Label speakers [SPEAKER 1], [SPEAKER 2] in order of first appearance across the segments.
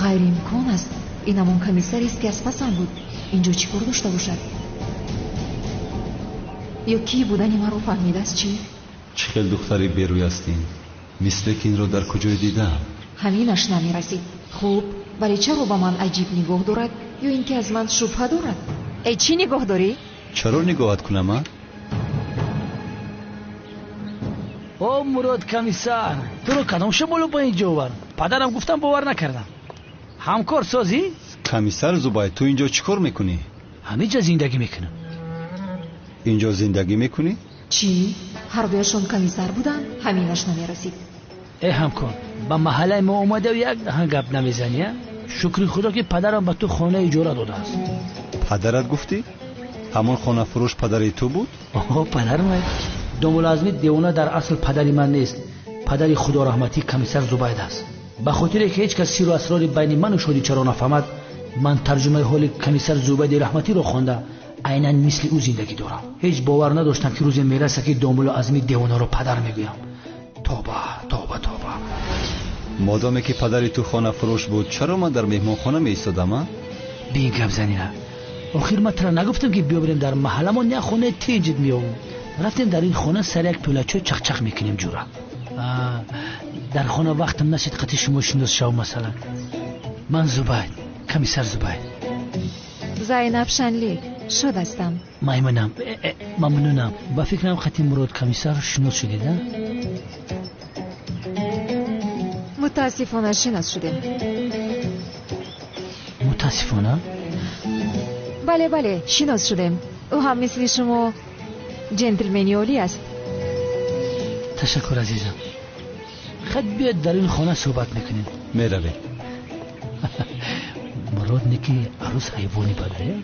[SPEAKER 1] Ғайриимкон аст. Ин ҳамон комиссарест, ки аз пасам буд. Инҷо чӣ кор дошта бошад? Ё кӣ будани маро фаҳмидааст чӣ?
[SPEAKER 2] Чӣ хел духтари берӯй ҳастин? Мисле ки инро дар куҷое дидам.
[SPEAKER 1] Ҳаминаш намерасид. Хуб, вале чаро ба ман аҷиб нигоҳ дорад? Ё ин ки аз ман шубҳа дорад? Э, чӣ нигоҳ дорӣ?
[SPEAKER 2] Чаро нигоҳат кунам, а?
[SPEAKER 3] О, Мурод комиссар, туро кадом шамолу ба инҷо овард? Падарам гуфтам, бовар накардам. Ҳамкор созӣ?
[SPEAKER 2] Комиссар Зубайд, ту инҷо чӣ кор мекунӣ?
[SPEAKER 3] Ҳаминҷа зиндагӣ мекунам.
[SPEAKER 2] Инҷо зиндагӣ мекунӣ?
[SPEAKER 1] Чӣ? Ҳардуяшон комиссар буданд? Ҳаминаш намерасид.
[SPEAKER 3] Э, ҳамкор, ба маҳаллаи мо омадав, як даҳан гап намезанӣ, а? Шукри худо, ки падарам ба ту хона иҷора додааст.
[SPEAKER 2] Падарат гуфтӣ? Ҳамон хонафурӯш падари ту буд?
[SPEAKER 3] Оҳо, падарам. Домулло Азми девона дар асл падари ман нест. Падари худораҳматӣ комиссар Зубайд аст. Ба хотире ки ҳеҷ кас сиру асрори байни ману Шодичаро нафаҳмад, ман тарҷумаи ҳоли комиссар Зубайди раҳматиро хонда, айнан мисли ӯ зиндагӣ дорам. Ҳеҷ бовар надоштам, ки рӯзе мераса, ки домулло Азми девонаро падар мегӯям. Тоба, тоба, тоба.
[SPEAKER 2] Модоме ки падари ту хонафурӯш буд, чаро ман дар меҳмонхона меистодам, а?
[SPEAKER 3] Бин, гап занина. Охир ман тура нагуфтам, ки биёбирем, дар маҳалламон як хонаи тинҷит меёбум. Рафтем, дар ин хона сари як пиёлачой чақчақ мекунем, ҷура. Дар хона вақтам нашид қати шумо шинос шавам, масалан. Ман Зубайд, комиссар Зубайд.
[SPEAKER 1] Зайнаб Шанли, шод ҳастам.
[SPEAKER 3] Маймунам, мамнунам. Ба фикрам, қати Мурод комиссар шинос шудед, а?
[SPEAKER 1] Мутаассифона, шинос шудем.
[SPEAKER 3] Мутаассифона?
[SPEAKER 1] Бале, бале, шинос шудем. Ӯ ҳам мисли шумо ҷентлмени олӣ аст.
[SPEAKER 3] Ташаккур, азизам. Хад, биёд, дар ин хона суҳбат мекунем.
[SPEAKER 2] Меравем.
[SPEAKER 3] Мурод неки арӯс ҳайвони бадае.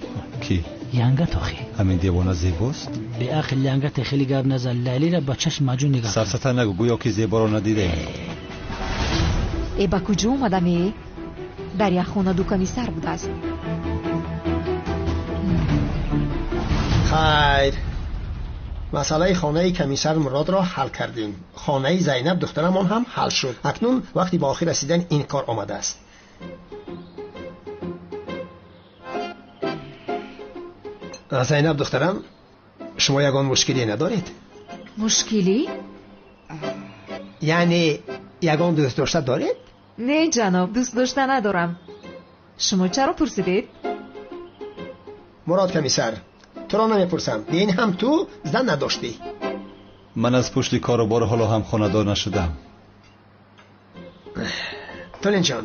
[SPEAKER 2] Кӣ?
[SPEAKER 3] Янгат охи.
[SPEAKER 2] Ҳамин девона зебост?
[SPEAKER 3] Беақл, янгате хеле гап назан. Лайлира ба чашм маҷун нигоҳ.
[SPEAKER 2] Сарсата нагӯ, гӯё ки зеборо надидаем.
[SPEAKER 1] Э, ба куҷо омадам, э? Дар як хона ду комиссар будааст.
[SPEAKER 4] Хайр, масъалаи хонаи комиссар Муродро ҳал кардем. Хонаи Зайнаб духтарамон ҳам ҳал шуд. Акнун вақти ба охир расидани ин кор омадааст. Зайнаб духтарам, шумо ягон мушкиле надоред?
[SPEAKER 1] Мушкилӣ?
[SPEAKER 4] Яъне ягон дӯстдошта доред?
[SPEAKER 1] Не, ҷаноб, дӯстдошта надорам. Шумо чаро пурсидед?
[SPEAKER 4] Мурод комиссар, туро намепурсам. Ин ҳам ту зан надоштӣ.
[SPEAKER 2] Ман аз пушти кору бор ҳоло ҳам хонадор нашудам.
[SPEAKER 4] Толинҷон,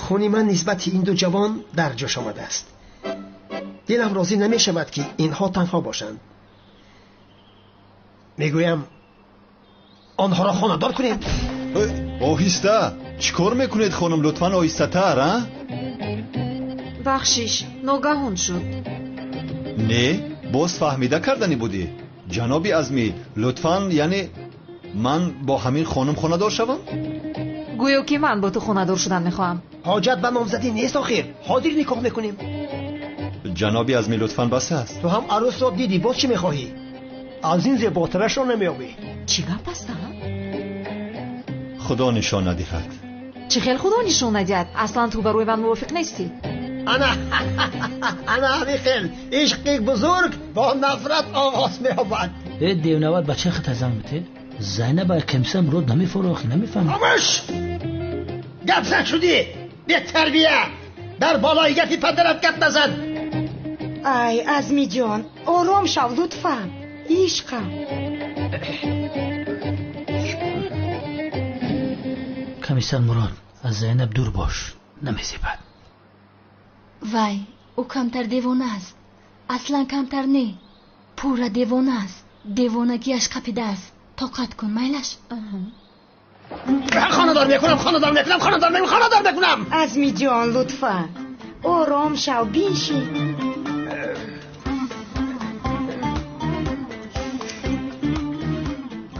[SPEAKER 4] хуни ман нисбати ин ду ҷавон дар ҷӯш омадааст. Дилам розӣ намешавад, ки инҳо танҳо бошанд. Мегӯям, онҳоро хонадор кунед.
[SPEAKER 2] Оҳиста, чӣ кор мекунед, хонум? Лутфан оҳистатар, а?
[SPEAKER 1] Бахшиш, ногаҳон шуд.
[SPEAKER 2] Не, боз фаҳмида карданӣ будӣ. Ҷаноби Азмӣ, лутфан, яъне ман бо ҳамин хонум хонадор шавам?
[SPEAKER 1] Гӯё ки ман бо ту хонадор шудан мехоҳам.
[SPEAKER 4] Ҳоҷат ба номзадӣ нест, охир ҳозир никоҳ мекунем.
[SPEAKER 2] Ҷаноби Азмӣ, лутфан, бас аст.
[SPEAKER 4] Ту ҳам арӯсро дидӣ, боз чӣ мехоҳӣ? Аз ин зеботарашро намеёбӣ.
[SPEAKER 1] Чӣ гап аст, а?
[SPEAKER 2] Худо нишон надиҳад.
[SPEAKER 1] Чӣ хел худо нишон надиҳад? Аслан ту барои ман мувофиқ нестӣ.
[SPEAKER 4] Ана, ана ҳамин хел ишқи бузург бо нафрат оғоз меёбад.
[SPEAKER 3] Э, девнавар, ба чӣ хата занг мете? Зайнаб комиссар Мурод намефора, охи намефаҳмад.
[SPEAKER 4] Хомӯш, гапзан шудӣ, бетарбия! Дар болои гапи падарат гап назан.
[SPEAKER 5] Ай, Азмиҷон, ором шав, лутфан, ишқам.
[SPEAKER 3] Комиссар Мурод, аз Зайнаб дур бош, намезебад.
[SPEAKER 6] Вай, ӯ камтар девона аст. Аслан камтар не, пурра девона аст. Девонагиаш қапидааст. Тоқат кун, майлаш.
[SPEAKER 4] Хонадор мекунам, хонадор мекунам, хонадор мекунам, хонадор мекунам.
[SPEAKER 5] Азмиҷон, лутфан, ором шав, биншин.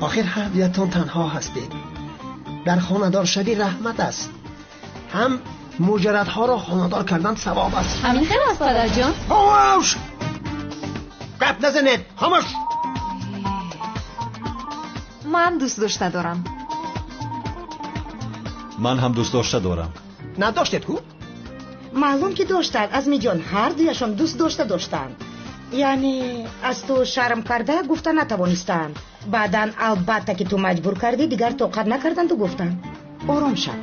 [SPEAKER 4] Охир ҳардуятон танҳо ҳастед. Дар хонадоршавӣ раҳмат аст. Ҳам муҷаррадҳоро хонадор кардан савоб аст.
[SPEAKER 6] Ҳамин хел аст, падарҷон?
[SPEAKER 4] Хомӯш, гап назанед, хомӯш.
[SPEAKER 1] Ман дӯстдошта дорам.
[SPEAKER 2] Ман ҳам дӯстдошта дорам.
[SPEAKER 4] Надоштед ку?
[SPEAKER 5] Маълум ки доштанд, Азмиҷон, ҳар дуяшон дӯст дошта доштанд. Яъне аз ту шарм карда гуфта натавонистанд. Баъдан албатта ки ту маҷбур кардӣ, дигар тоқат накарданду гуфтанд. Ором шав.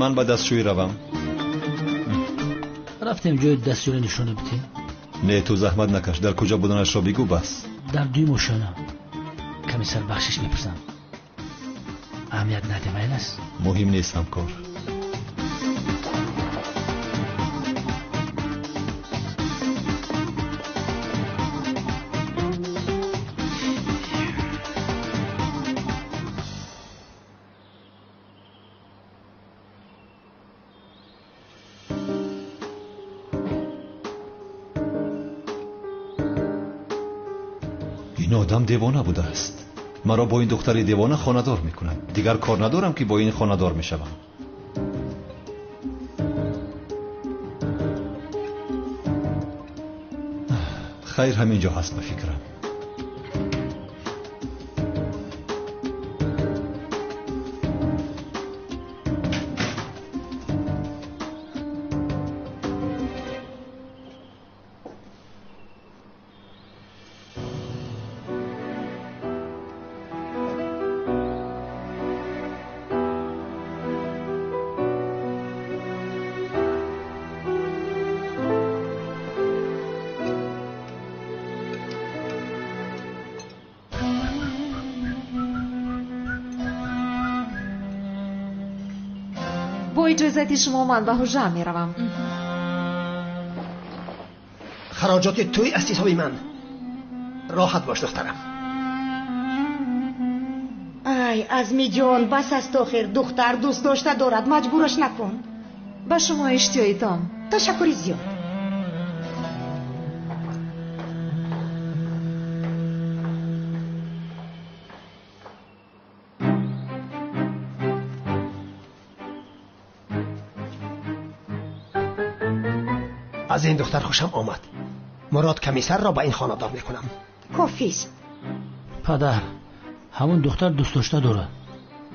[SPEAKER 2] Ман ба дастшӯӣ равам.
[SPEAKER 3] Рафтем ҷои дастшӯӣ нишона битем.
[SPEAKER 2] Не, ту заҳмат накаш, дар куҷо буданашро бигӯ бас.
[SPEAKER 3] Дар дуюм ошёна. Комиссар, бахшиш мепурсам. Аҳамият наде, майл аст?
[SPEAKER 2] Муҳим нест, ҳамкор. Ин одам девона будааст. Маро бо ин духтари девона хонадор мекунад. Дигар кор надорам ки бо ин хонадор мешавам. Хайр, ҳамин ҷо ҳаст ба фикрам.
[SPEAKER 1] Бо иҷозати шумо ман ба ҳуҷра меравам.
[SPEAKER 4] Хароҷоти тӯй аз ҳисоби ман. Роҳат бош, духтарам.
[SPEAKER 5] Ай, Азмиҷон, бас аст охир. Духтар дӯст дошта дорад, маҷбураш накун.
[SPEAKER 1] Ба шумо иштиёитон.
[SPEAKER 5] Ташаккури зиёд.
[SPEAKER 4] Аз ин духтар хушам омад. Мурод комиссарро ба ин хонадор мекунам.
[SPEAKER 5] Кофист.
[SPEAKER 3] Падар, ҳамон духтар дӯст дошта дорад.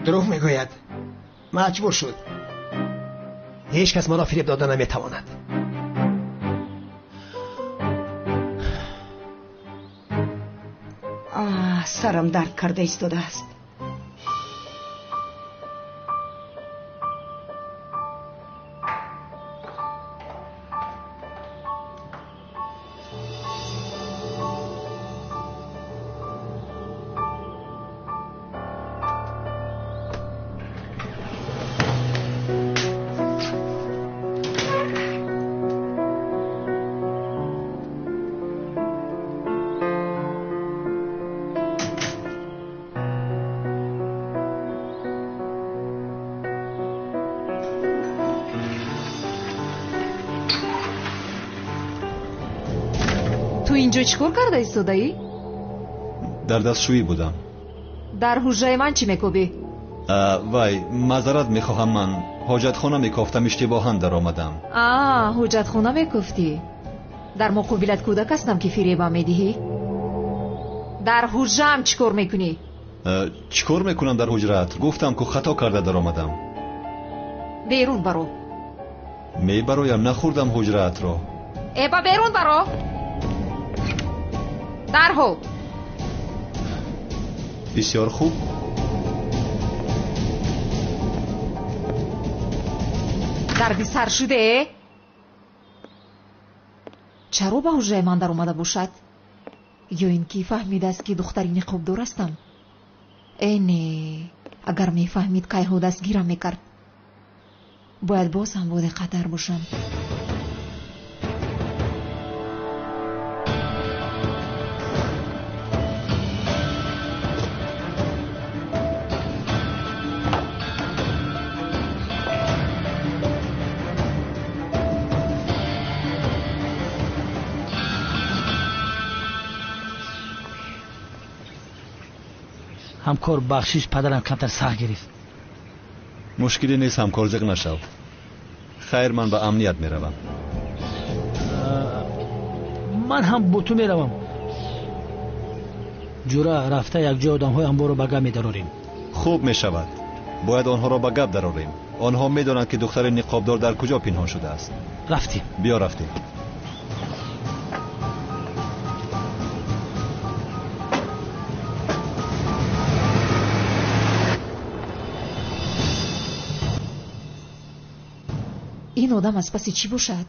[SPEAKER 4] Дурӯғ мегӯяд. Маҷбур шуд. Ҳеҷ кас маро фиреб дода наметавонад.
[SPEAKER 5] Сарам дард карда истодааст.
[SPEAKER 1] Ту инҷо чӣ кор карда истодаӣ?
[SPEAKER 2] Дар дастшӯӣ будам.
[SPEAKER 1] Дар ҳуҷраи ман чӣ мекобӣ?
[SPEAKER 2] Вай, маъзарат мехоҳам, ман ҳоҷатхона мекофтам, иштибоҳан даромадам.
[SPEAKER 1] Ҳоҷатхона мекофтӣ? Дар муқобилат кӯдак ҳастам ки фиребам медиҳӣ? Дар ҳуҷраам чӣ кор мекунӣ?
[SPEAKER 2] Чӣ кор мекунам дар ҳуҷраат? Гуфтам ку хато карда даромадам.
[SPEAKER 1] Берун баро.
[SPEAKER 2] Мебароям, нахӯрдам ҳуҷраатро.
[SPEAKER 1] Ба берун баро. Дарҳол.
[SPEAKER 2] Бисёр хуб.
[SPEAKER 1] Дарди сар шуде? Чаро ба ҳуҷраи ман даромада бошад? Ё ин ки фаҳмидааст ки духтари ниқобдор ҳастам? Э не, агар мефаҳмид кайҳо дастгирам мекард. Бояд боз ҳам бодиққаттар бошам.
[SPEAKER 3] Ҳамкор, бахшиш, падарам камтар сахт гирифт.
[SPEAKER 2] Мушкиле нест, ҳамкор, зиқ нашав. Хайр, ман ба амният меравам.
[SPEAKER 3] Ман ҳам бо ту меравам. Ҷура, рафта якҷоя одамҳои амборро ба гап медарорем.
[SPEAKER 2] Хуб мешавад. Бояд онҳоро ба гап дарорем. Онҳо медонанд, ки духтари ниқобдор дар куҷо пинҳон шудааст.
[SPEAKER 3] Рафтем.
[SPEAKER 2] Биё рафтем.
[SPEAKER 1] Ин одам аз паси чӣ бошад?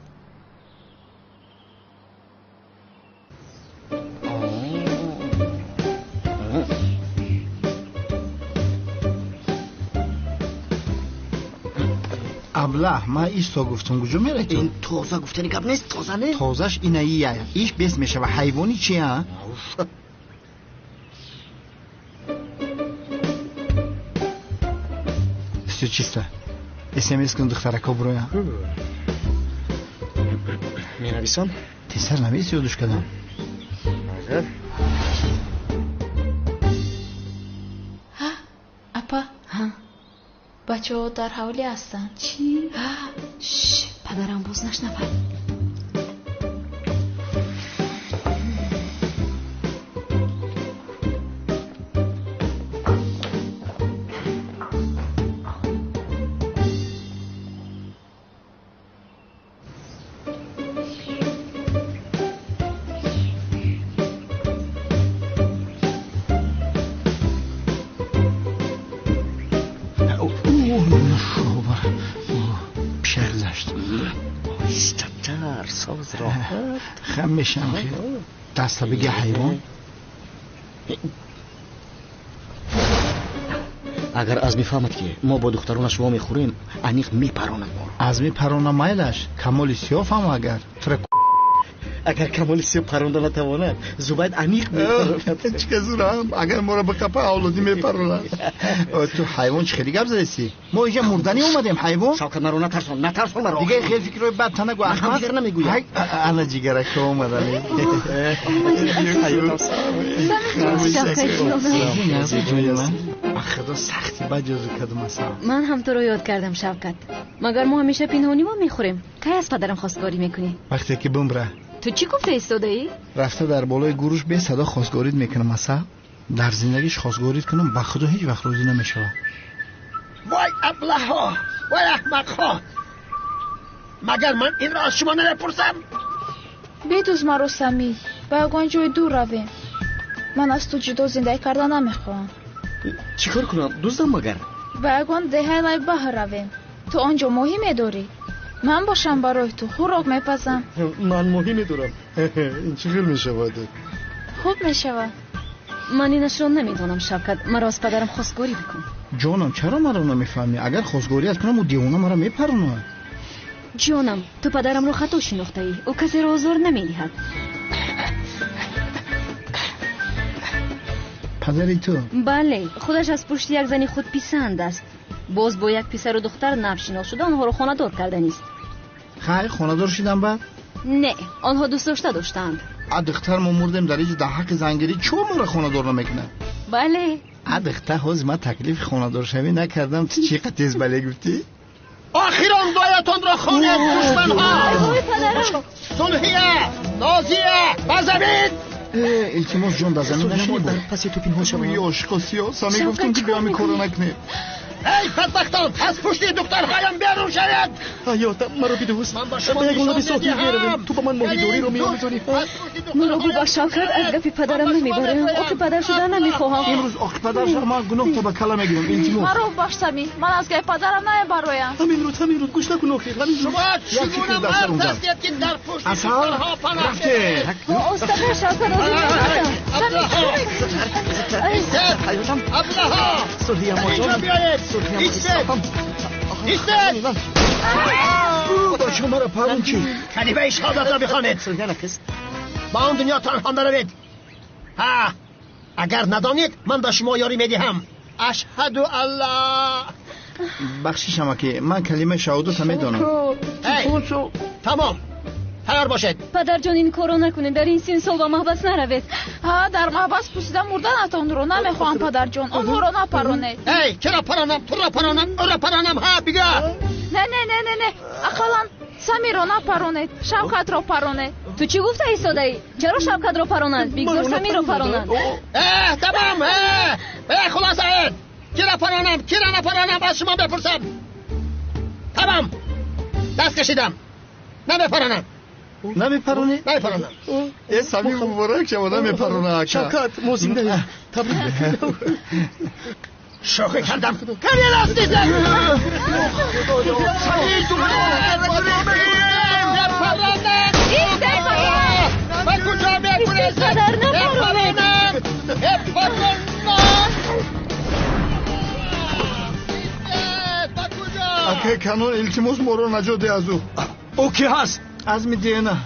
[SPEAKER 7] Аблаҳ, ман исто гуфтам, куҷо меравӣ ту?
[SPEAKER 4] Ин тоза гуфтани гап нест, тоза не?
[SPEAKER 7] Тозаш инаия. Иш бес мешава. Ҳайвони чи, а? Всё чисто. СМС кун духтарако буроя.
[SPEAKER 4] Менависам?
[SPEAKER 7] Тезтар навис, ёдуш кардам.
[SPEAKER 8] Апа, бачаҳо дар ҳавлӣ ҳастанд.
[SPEAKER 1] Чӣ? Падарам боз нашнавад.
[SPEAKER 7] Хам мешам хел. Даста биги ҳайвон.
[SPEAKER 3] Агар Азмӣ фаҳмад, ки мо бо духтаронаш вомехӯрем, аниқ мепаронад моро.
[SPEAKER 7] Азмӣ парона майлаш, Камоли сиёҳ фаҳм агар. Тура
[SPEAKER 4] Агар Камоли сиёҳ паронда натавонад, Зубайд аниқ мепаронад.
[SPEAKER 7] Чӣ зурам, агар моро биқапа, авлодӣ мепаронад. Ту ҳайвон, чӣ хеле гап задеси? Мо инҷа мурданӣ омадем, ҳайвон.
[SPEAKER 4] Шавкат, маро натарсон, натарсон маро.
[SPEAKER 7] Дигар хел фикрҳои бад та нагӯ, аҳмақ.
[SPEAKER 4] Дигар намегӯям.
[SPEAKER 7] Ана ҷигарако омадани. Худо сахти бад ҷозу кардам, асал.
[SPEAKER 6] Ман ҳам туро ёд кардам, Шавкат. Магар мо ҳамеша пинҳонӣ вомехӯрем? Кай аз падарам хостгорӣ мекунӣ?
[SPEAKER 7] Вақте ки бумра.
[SPEAKER 6] Ту чӣ гуфта истодаӣ?
[SPEAKER 7] Рафта дар болои гурӯш бесадо хостгорид мекунам, асал. Дар зиндагиш хостгорид кунам, ба худо ҳеҷ вақт розӣ намешавад.
[SPEAKER 4] Вой аблаҳо, вой аҳмақҳо, магар ман инро аз шумо намепурсам?
[SPEAKER 8] Бидуз маро, Самӣ, ба ягон ҷои дур равем. Ман аз ту ҷудо зиндагӣ карда намехоҳам.
[SPEAKER 4] Чӣ кор кунам, дуздам магар?
[SPEAKER 8] Ба ягон деҳаи лайбаҳр равем. Ту он ҷо моҳӣ медорӣ, ман бошам барои ту хӯрок мепазам.
[SPEAKER 4] Ман моҳӣ медорам? Ин чӣ хел мешавад?
[SPEAKER 8] Хуб мешавад.
[SPEAKER 6] Ман инашро намедонам, Шавкат. Маро аз падарам хостгорӣ бикун.
[SPEAKER 7] Ҷонам, чаро маро намефаҳмӣ? Агар хостгорият кунам, ӯ девона маро мепаронад.
[SPEAKER 6] Ҷонам, ту падарамро хато шинохтаӣ. Ӯ касеро озор намедиҳад.
[SPEAKER 7] Падари ту?
[SPEAKER 6] Бале, худаш аз пушти як зани худписанд аст. Боз бо як писару духтар навшинос шуда, онҳоро хонадор карданист.
[SPEAKER 7] Хай, хонадор шидам баъд?
[SPEAKER 6] Не, онҳо дӯстдошта доштаанд.
[SPEAKER 7] А духтар, мо мурдем дар иҷо дар ҳаққи зангирӣ, чо моро хонадор намекунад?
[SPEAKER 6] Бале.
[SPEAKER 7] А духтар, ҳозир ман таклифи хонадоршавӣ накардам, ту чӣ қа тез бале гуфтӣ?
[SPEAKER 4] Охирон дуоятонро хонед, душманҳо! Сулҳия, Нозия, ба замин!
[SPEAKER 7] Илтимос, ҷон, ба замин нашинӣ.
[SPEAKER 4] Дар паси ту пинҳон шавам.
[SPEAKER 7] Ошиқо сиёса мегуфтам, ки биёми корро накунем.
[SPEAKER 4] Эй бадбахтон, аз пушти духтарҳоям берун шавед! Ҳаётам, маро бидӯз. Ман ба шумо нишон медиҳам. Ту ба ман моҳидориро меомӯзонӣ.
[SPEAKER 6] Маро бубахш, Шавкат, аз гапи падарам намебарам. Оқи падар шуда намехоҳам.
[SPEAKER 7] Имрӯз оқи падар шава, ман гуноҳ та ба кала мегирам, илтимос.
[SPEAKER 8] Маро бубахш, Самӣ, ман аз гапи падарам намебароям.
[SPEAKER 4] Ҳамин рӯз, ҳамин рӯз, гӯш накун охир, ҳамин рӯз. Шумо чӣ гуна мард ҳастед, ки дар пушти духтарҳо паноҳ
[SPEAKER 7] Рафтем.
[SPEAKER 6] Остатар, Шавкат, озор
[SPEAKER 4] Ҳаётам, аблаҳо! Инҷо биёед! Истед! Истед!
[SPEAKER 7] Бача, маро парон чӣ?
[SPEAKER 4] Калимаи шаҳодатро бихонед. Ба он дунё танҳо наравед. Ҳа, агар надонед, ман ба шумо ёрӣ медиҳам. Ашҳаду алла.
[SPEAKER 7] Бахшишама, ки ман калимаи шаҳодатро медонам.
[SPEAKER 4] Эй, тамом, тайёр бошед.
[SPEAKER 6] Падарҷон, ин корро накунед, дар ин син сол ба маҳбас наравед.
[SPEAKER 8] Ҳа, дар маҳбас пусида мурданатонро намехоҳам, падарҷон. Онҳоро напаронед.
[SPEAKER 4] Эй, чаро паронам? Туро паронам, ӯро паронам, ҳа, бигӯ.
[SPEAKER 8] Не, не, не, не, не, ақаллан Самиро напаронед, Шавкатро паронед.
[SPEAKER 6] Ту чӣ гуфта истодаӣ? Чаро Шавкатро паронанд? Бигзор Самиро паронанд.
[SPEAKER 4] Э, тамом, э, хулосаед. Киро паронам, киро напаронам, аз шумо мепурсам. Тамом, даст кашидам. Намепаронам.
[SPEAKER 7] Намепаронӣ?
[SPEAKER 4] Намепаронам.
[SPEAKER 7] Э, Самим, муборак шава, намепарона ака.
[SPEAKER 9] Шавкат, мо зиндаем. Табрик мекунам.
[SPEAKER 4] Шӯхӣ кардам. Каме рост дидам. Ба куҷо мегурезед? Мепаронам! Мепаронам!
[SPEAKER 7] Акай Канон, илтимос, моро наҷот деҳ аз ӯ.
[SPEAKER 9] Ӯ кӣ ҳаст?
[SPEAKER 7] Азми Диена.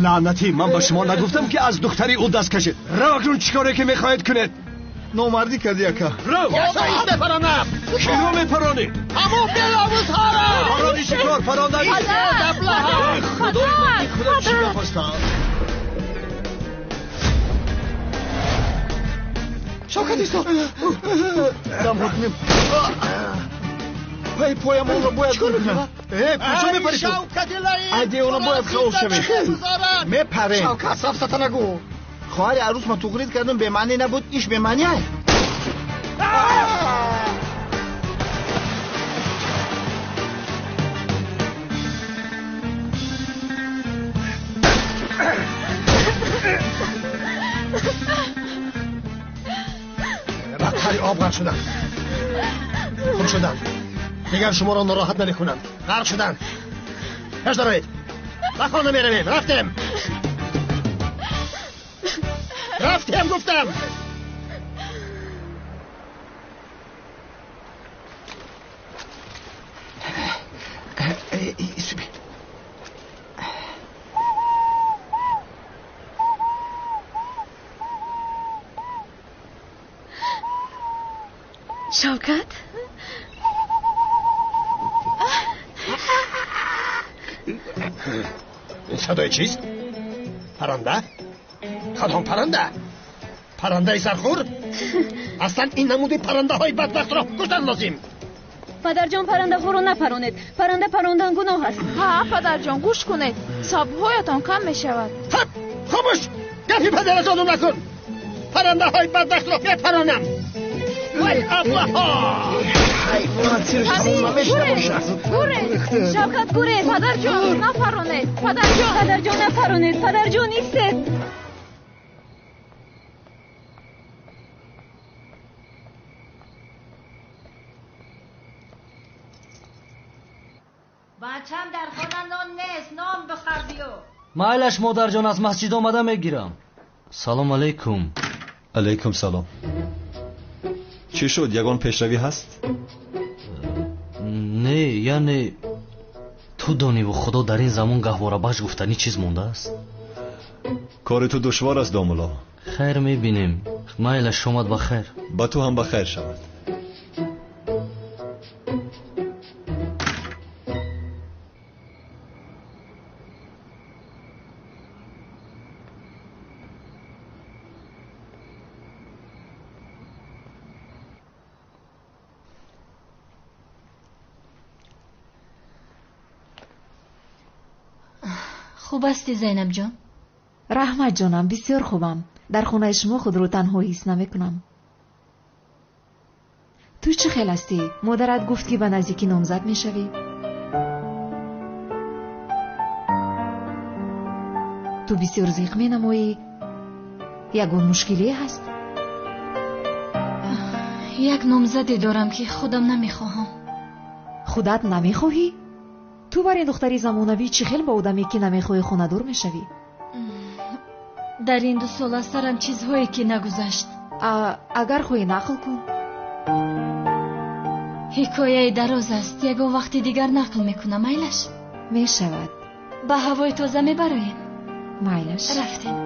[SPEAKER 9] Лаънатӣ, ман ба шумо нагуфтам, ки аз духтари ӯ даст кашед? Рав, акнун чӣ коре ки мехоҳед кунед.
[SPEAKER 7] Номардӣ кардӣ, ака.
[SPEAKER 9] Рав!
[SPEAKER 4] Мепаронам!
[SPEAKER 9] Киро мепаронӣ?
[SPEAKER 4] Ҳамон беловузҳоро!
[SPEAKER 9] Парони чӣ кор? Парондан худои ман, худо чӣ гап аст?
[SPEAKER 7] Шавкат, исто. Дам ҳукмим. Пай поямонро бояд гум кунам. Э, куҷо мепарӣ ту? Ай девона, бояд халос шавем. Мепарем.
[SPEAKER 4] Шавкат, сафсата нагӯ.
[SPEAKER 7] Хоҳари арӯс ма туғрид кардам, бемаънӣ набуд, иш бемаънӣ ай.
[SPEAKER 4] Бадтари об ғарқ шудам. Хуб шудам. Дигар шуморо нороҳат намекунам. Ғарқ шудам. Пеш дароед. Ба хона меравем. Рафтем. Рафтем, гуфтам.
[SPEAKER 6] Шавкат?
[SPEAKER 4] Садои чист? Парранда? Кадом парранда? Паррандаи сархӯр? Аслан ин намуди паррандаҳои бадбахтро куштан лозим.
[SPEAKER 6] Падарҷон, паррандаҳоро напаронед. Парранда парондан гуноҳ аст.
[SPEAKER 8] Ҳа, падарҷон, гӯш кунед, саббҳоятон кам мешавад.
[SPEAKER 4] Хаб, хомӯш! Гапи падаратону накун. Паррандаҳои бадбахтро мепаронам. Вай, аблаҳо!
[SPEAKER 6] Гурез, Шавкат, гурез!
[SPEAKER 8] Падарҷон, напаронед, падарҷон!
[SPEAKER 6] Падарҷон, напаронед, падарҷон, истед!
[SPEAKER 5] Бачам, дар хона нон нест, нон бихар биё.
[SPEAKER 10] Майлаш, модарҷон, аз масҷид омада мегирам. Салом алейкум.
[SPEAKER 2] Алейкум салом. Чӣ шуд, ягон пешравӣ ҳаст?
[SPEAKER 10] Не, яъне ту дониву худо, дар ин замон гаҳворабаҷ гуфтанӣ чиз мондааст.
[SPEAKER 2] Кори ту душвор аст, домулло.
[SPEAKER 10] Хайр, мебинем. Майлаш, шомад ба хайр.
[SPEAKER 2] Ба ту ҳам ба хайр шавад.
[SPEAKER 6] Хуб ҳастӣ, Зайнабҷон?
[SPEAKER 1] Раҳмат, ҷонам, бисёр хубам. Дар хонаи шумо худро танҳо ҳис намекунам. Ту чӣ хел ҳастӣ? Модарат гуфт, ки ба наздикӣ номзад мешавӣ. Ту бисёр зиқ менамоӣ. Ягон мушкилие ҳаст?
[SPEAKER 6] Як номзаде дорам, ки худам намехоҳам.
[SPEAKER 1] Худат намехоҳӣ? Ту бар ин духтари замонавӣ чӣ хел ба одаме, ки намехоҳӣ, хонадор мешавӣ?
[SPEAKER 6] Дар ин 2 сол аз сарам чизҳое ки нагузашт.
[SPEAKER 1] Агар хоҳӣ, нақл кун.
[SPEAKER 6] Ҳикояи дароз аст, ягон вақти дигар нақл мекунам, майлаш?
[SPEAKER 1] Мешавад.
[SPEAKER 6] Ба ҳавои тоза мебароем?
[SPEAKER 1] Майлаш.
[SPEAKER 6] Рафтем.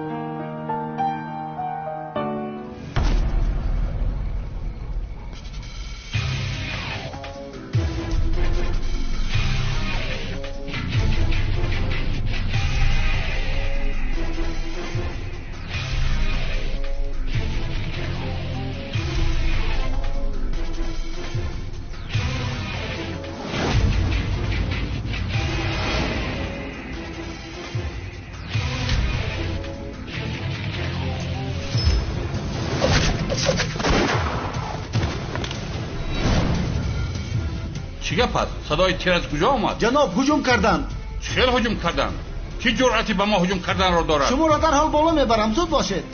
[SPEAKER 11] Чӣ гап аст? Садои тир аз куҷо омад?
[SPEAKER 12] Ҷаноб, ҳуҷум карданд.
[SPEAKER 11] Чӣ хел ҳуҷум карданд? Чӣ ҷуръате ба мо ҳуҷум карданро дорад?
[SPEAKER 12] Шуморо дарҳол боло мебарам, зуд бошед.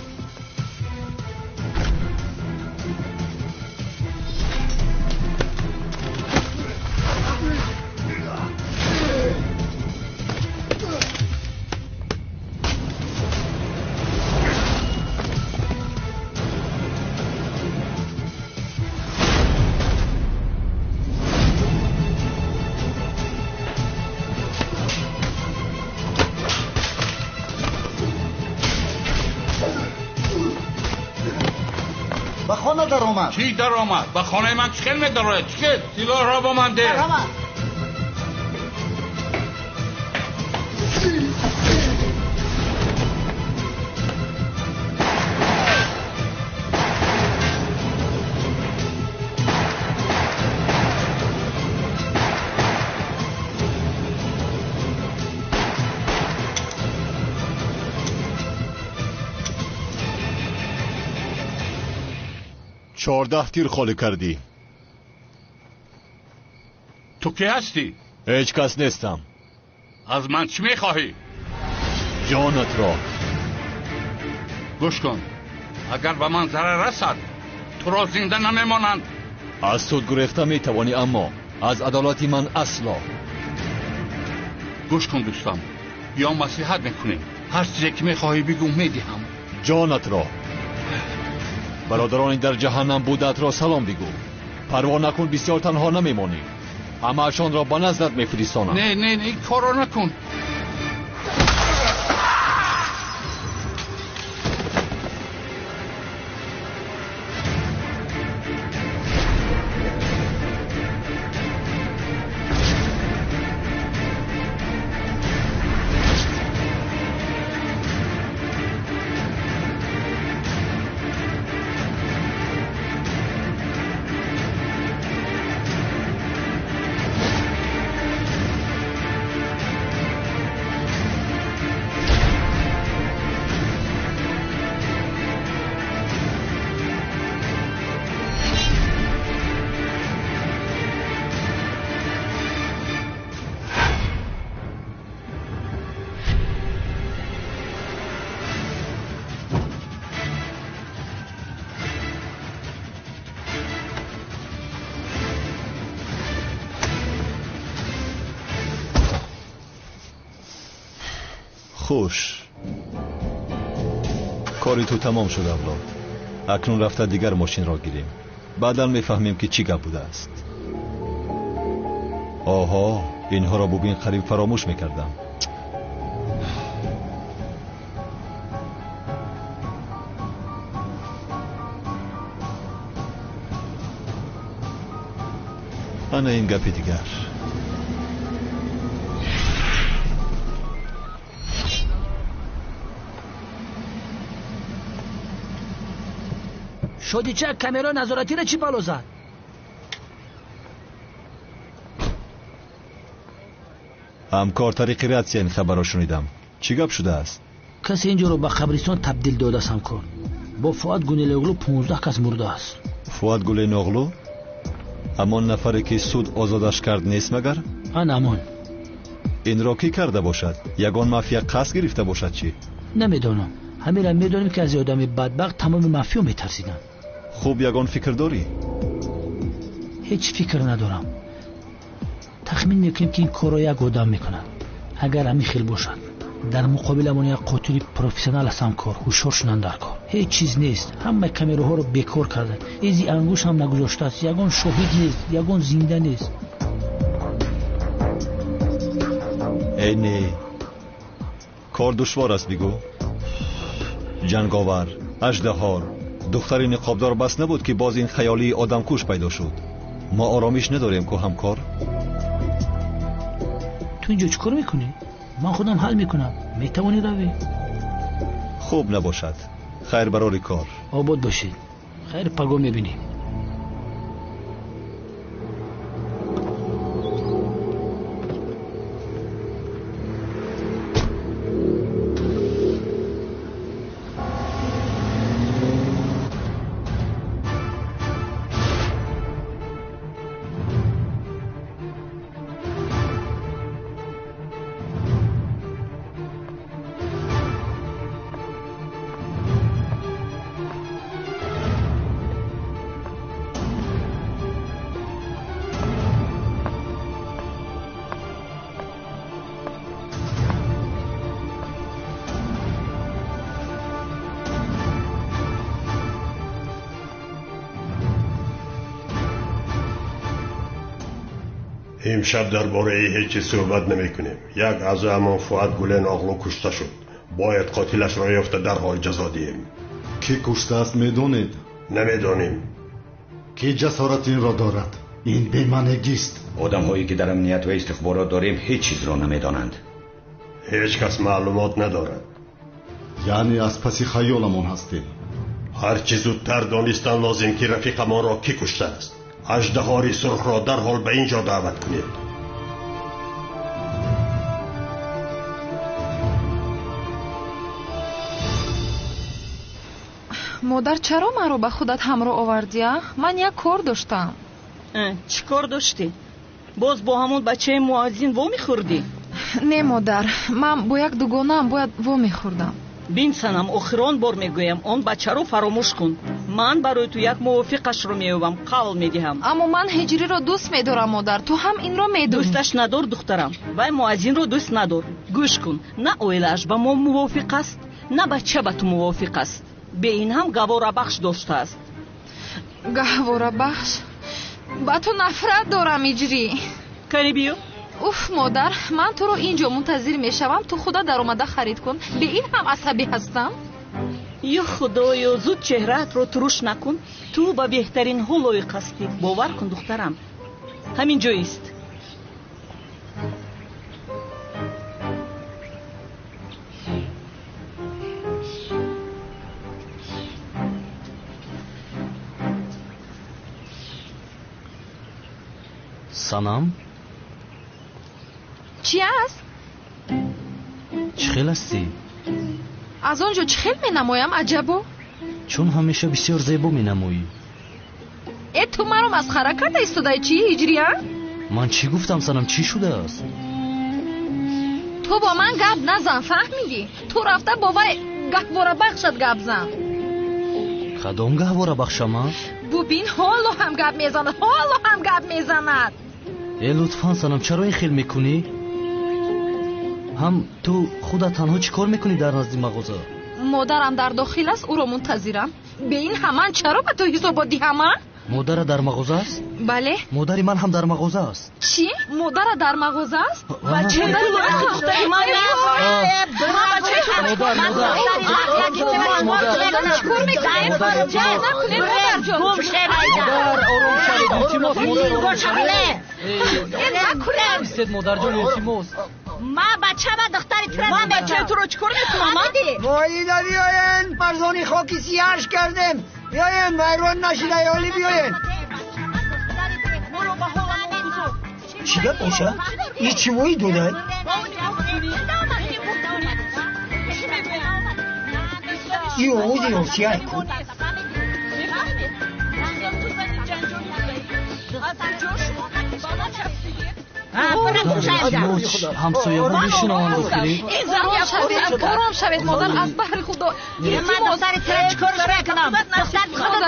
[SPEAKER 12] Ба хона даромад.
[SPEAKER 11] Чӣ даромад? Ба хонаи ман чӣ хел медарояд? Чӣ хел? Силоҳро ба ман деҳ.
[SPEAKER 2] 14 тир холӣ кардӣ.
[SPEAKER 11] Ту кӣ ҳастӣ?
[SPEAKER 2] Ҳеҷ кас нестам.
[SPEAKER 11] Аз ман чӣ мехоҳӣ?
[SPEAKER 2] Ҷонатро.
[SPEAKER 11] Гӯш кун, агар ба ман зарар расад, туро зинда намемонанд.
[SPEAKER 2] Аз суд гурехта метавонӣ, аммо аз адолати ман асло.
[SPEAKER 11] Гӯш кун дӯстам, биё маслиҳат мекунем. Ҳар чизе ки мехоҳӣ бигӯ, медиҳам.
[SPEAKER 2] Ҷонатро. Бародарони дар ҷаҳаннам будаатро салом бигӯ. Парво накун, бисёр танҳо намемонӣ. Ҳамаашонро ба наздат мефиристонам.
[SPEAKER 11] Не, не, не, ин корро накун.
[SPEAKER 2] Хуш, кори ту тамом шуд, авлод. Акнун рафта дигар мошинро гирем. Баъдан мефаҳмем, ки чӣ гап будааст. Оҳо, инҳоро бубин, қариб фаромӯш мекардам. Ана ин гапи дигар.
[SPEAKER 3] Шодича, камераи назоратиро чӣ бало зад?
[SPEAKER 2] Ҳамкор, тариқи ратсия ин хабарро шунидам. Чӣ гап шудааст?
[SPEAKER 3] Касе ин ҷоро ба қабристон табдил додааст, ҳамкор. Бо Фуат Гунелоғлу 15 кас мурдааст.
[SPEAKER 2] Фуат Гуленоғлу? Ҳамон нафаре ки суд озодаш кард нест магар?
[SPEAKER 3] Ан ҳамон.
[SPEAKER 2] Инро кӣ карда бошад? Ягон мафия қасд гирифта бошад чӣ?
[SPEAKER 3] Намедонам. Ҳамира медонем, ки аз одами бадбахт тамоми мафиё метарсиданд.
[SPEAKER 2] Хуб, ягон фикр дорӣ?
[SPEAKER 3] Ҳеҷ фикр надорам. Тахмин мекунем, ки ин корро як одам мекунад. Агар ҳамин хел бошад, дар муқобиламон як қотили профессионал аст, ҳамкор. Ҳушёр шунанд дар кор. Ҳеҷ чиз нест. Ҳамаи камераҳоро бекор карданд. Изи ангушт ҳам нагузоштааст. Ягон шоҳид нест, ягон зинда нест.
[SPEAKER 2] Э не, кор душвор аст, бигӯ. Ҷанговар, аждаҳор, духтари ниқобдор бас набуд, ки боз ин хаёлии одамкуш пайдо шуд. Мо оромиш надорем ку, ҳамкор.
[SPEAKER 3] Ту инҷо чӣ кор мекунӣ? Ман худам ҳал мекунам. Метавонӣ равӣ.
[SPEAKER 2] Хуб набошад. Хайр барори кор.
[SPEAKER 3] Обод бошед. Хайр, паго мебинем.
[SPEAKER 13] Имшаб дар бораи ҳеҷ чиз суҳбат намекунем. Як аъзоямон Фуад Гулен оғлу кушта шуд. Бояд қотилашро ёфта дарҳол ҷазо диҳем.
[SPEAKER 12] Кӣ куштааст медонед?
[SPEAKER 13] Намедонем.
[SPEAKER 12] Кӣ ҷасорати инро дорад? Ин бемаънигист.
[SPEAKER 14] Одамҳое ки дар амният ва истихборот дорем ҳеҷ чизро намедонанд.
[SPEAKER 13] Ҳеҷ кас маълумот надорад.
[SPEAKER 12] Яъне аз паси хаёламон ҳастем.
[SPEAKER 13] Ҳарчи зудтар донистан лозим ки рафиқамонро кӣ куштааст. Аждаҳори сурхро дарҳол ба ин ҷо даъват кунед.
[SPEAKER 15] Модар, чаро маро ба худат ҳамроҳ овардӣ? Ман як кор доштам.
[SPEAKER 16] Чӣ кор доштӣ? Боз бо ҳамон бачаи муаззин вомехӯрдӣ?
[SPEAKER 15] Не, модар, ман бо як дугонаам бояд вомехӯрдам.
[SPEAKER 16] Бин, Санам, охирон бор мегӯям, он бачаро фаромӯш кун. Ман барои ту як мувофиқашро меёбам, қавл медиҳам.
[SPEAKER 15] Аммо ман Ҳиҷриро дӯст медорам, модар, ту ҳам инро медонӣ.
[SPEAKER 16] Дӯсташ надор, духтарам. Вай муаззинро дӯст надор. Гӯш кун, на оилааш ба мо мувофиқ аст, на бача ба ту мувофиқ аст. Бе ин ҳам гаҳворабахш доштааст.
[SPEAKER 15] Гаҳворабахш? Ба ту нафрат дорам, Иҷрӣ.
[SPEAKER 16] Кани биё.
[SPEAKER 15] Уф, модар, ман туро ин ҷо мунтазир мешавам, ту худа даромада харид кун. Бе ин ҳам асабӣ ҳастам.
[SPEAKER 16] Ё худоё, зуд чеҳраатро туруш накун. Ту ба беҳтаринҳо лоиқ ҳастӣ. Бовар кун, духтарам. Ҳамин ҷоист.
[SPEAKER 10] Санам?
[SPEAKER 15] Чӣ аст?
[SPEAKER 10] Чӣ хел ҳастӣ?
[SPEAKER 15] Аз он ҷо чӣ хел менамоям, аҷабо?
[SPEAKER 10] Чун ҳамеша бисёр зебо менамоӣ.
[SPEAKER 15] Э, ту маро масхара карда истодаи чӣ, Ҳиҷрия?
[SPEAKER 10] Ман чӣ гуфтам, Санам, чӣ шудааст?
[SPEAKER 15] Ту бо ман гап назан, фаҳмидӣ? Ту рафта бо вай гаҳворабахшат гап зан.
[SPEAKER 10] Кадом гаҳворабахшама?
[SPEAKER 15] Бубин, ҳоло ҳам гап мезанад, ҳоло ҳам гап мезанад.
[SPEAKER 10] Э, лутфан, Санам, чаро ин хел мекунӣ? Ҳам ту худат танҳо чӣ кор мекунӣ дар назди мағоза?
[SPEAKER 15] Модарам дар дохил аст, ӯро мунтазирам. Бе ин ҳаман чаро ба ту ҳисобот диҳама?
[SPEAKER 10] Модара дар мағоза аст?
[SPEAKER 15] Бале.
[SPEAKER 10] Модари ман ҳам дар мағоза аст.
[SPEAKER 15] Чӣ? Модара дар мағоза аст?
[SPEAKER 10] Модарҷон, илтимос.
[SPEAKER 17] Ма бача ва духтари тура
[SPEAKER 16] ман бачаи туро чӣ кор мекунам?
[SPEAKER 18] Моида, биёен, марзони хоки сияш кардем. Биёен, вайрон нашида, ёли биёен.
[SPEAKER 19] Чӣ гап боша? И чӣ вои додай? И овози Осияй ку?
[SPEAKER 10] Ҳамсояҳо мешунаванд охирӣ.
[SPEAKER 15] Ором шавед, модар, аз баҳри худо.
[SPEAKER 17] Ман духтари тура чӣ кор мекунам? Духтари худро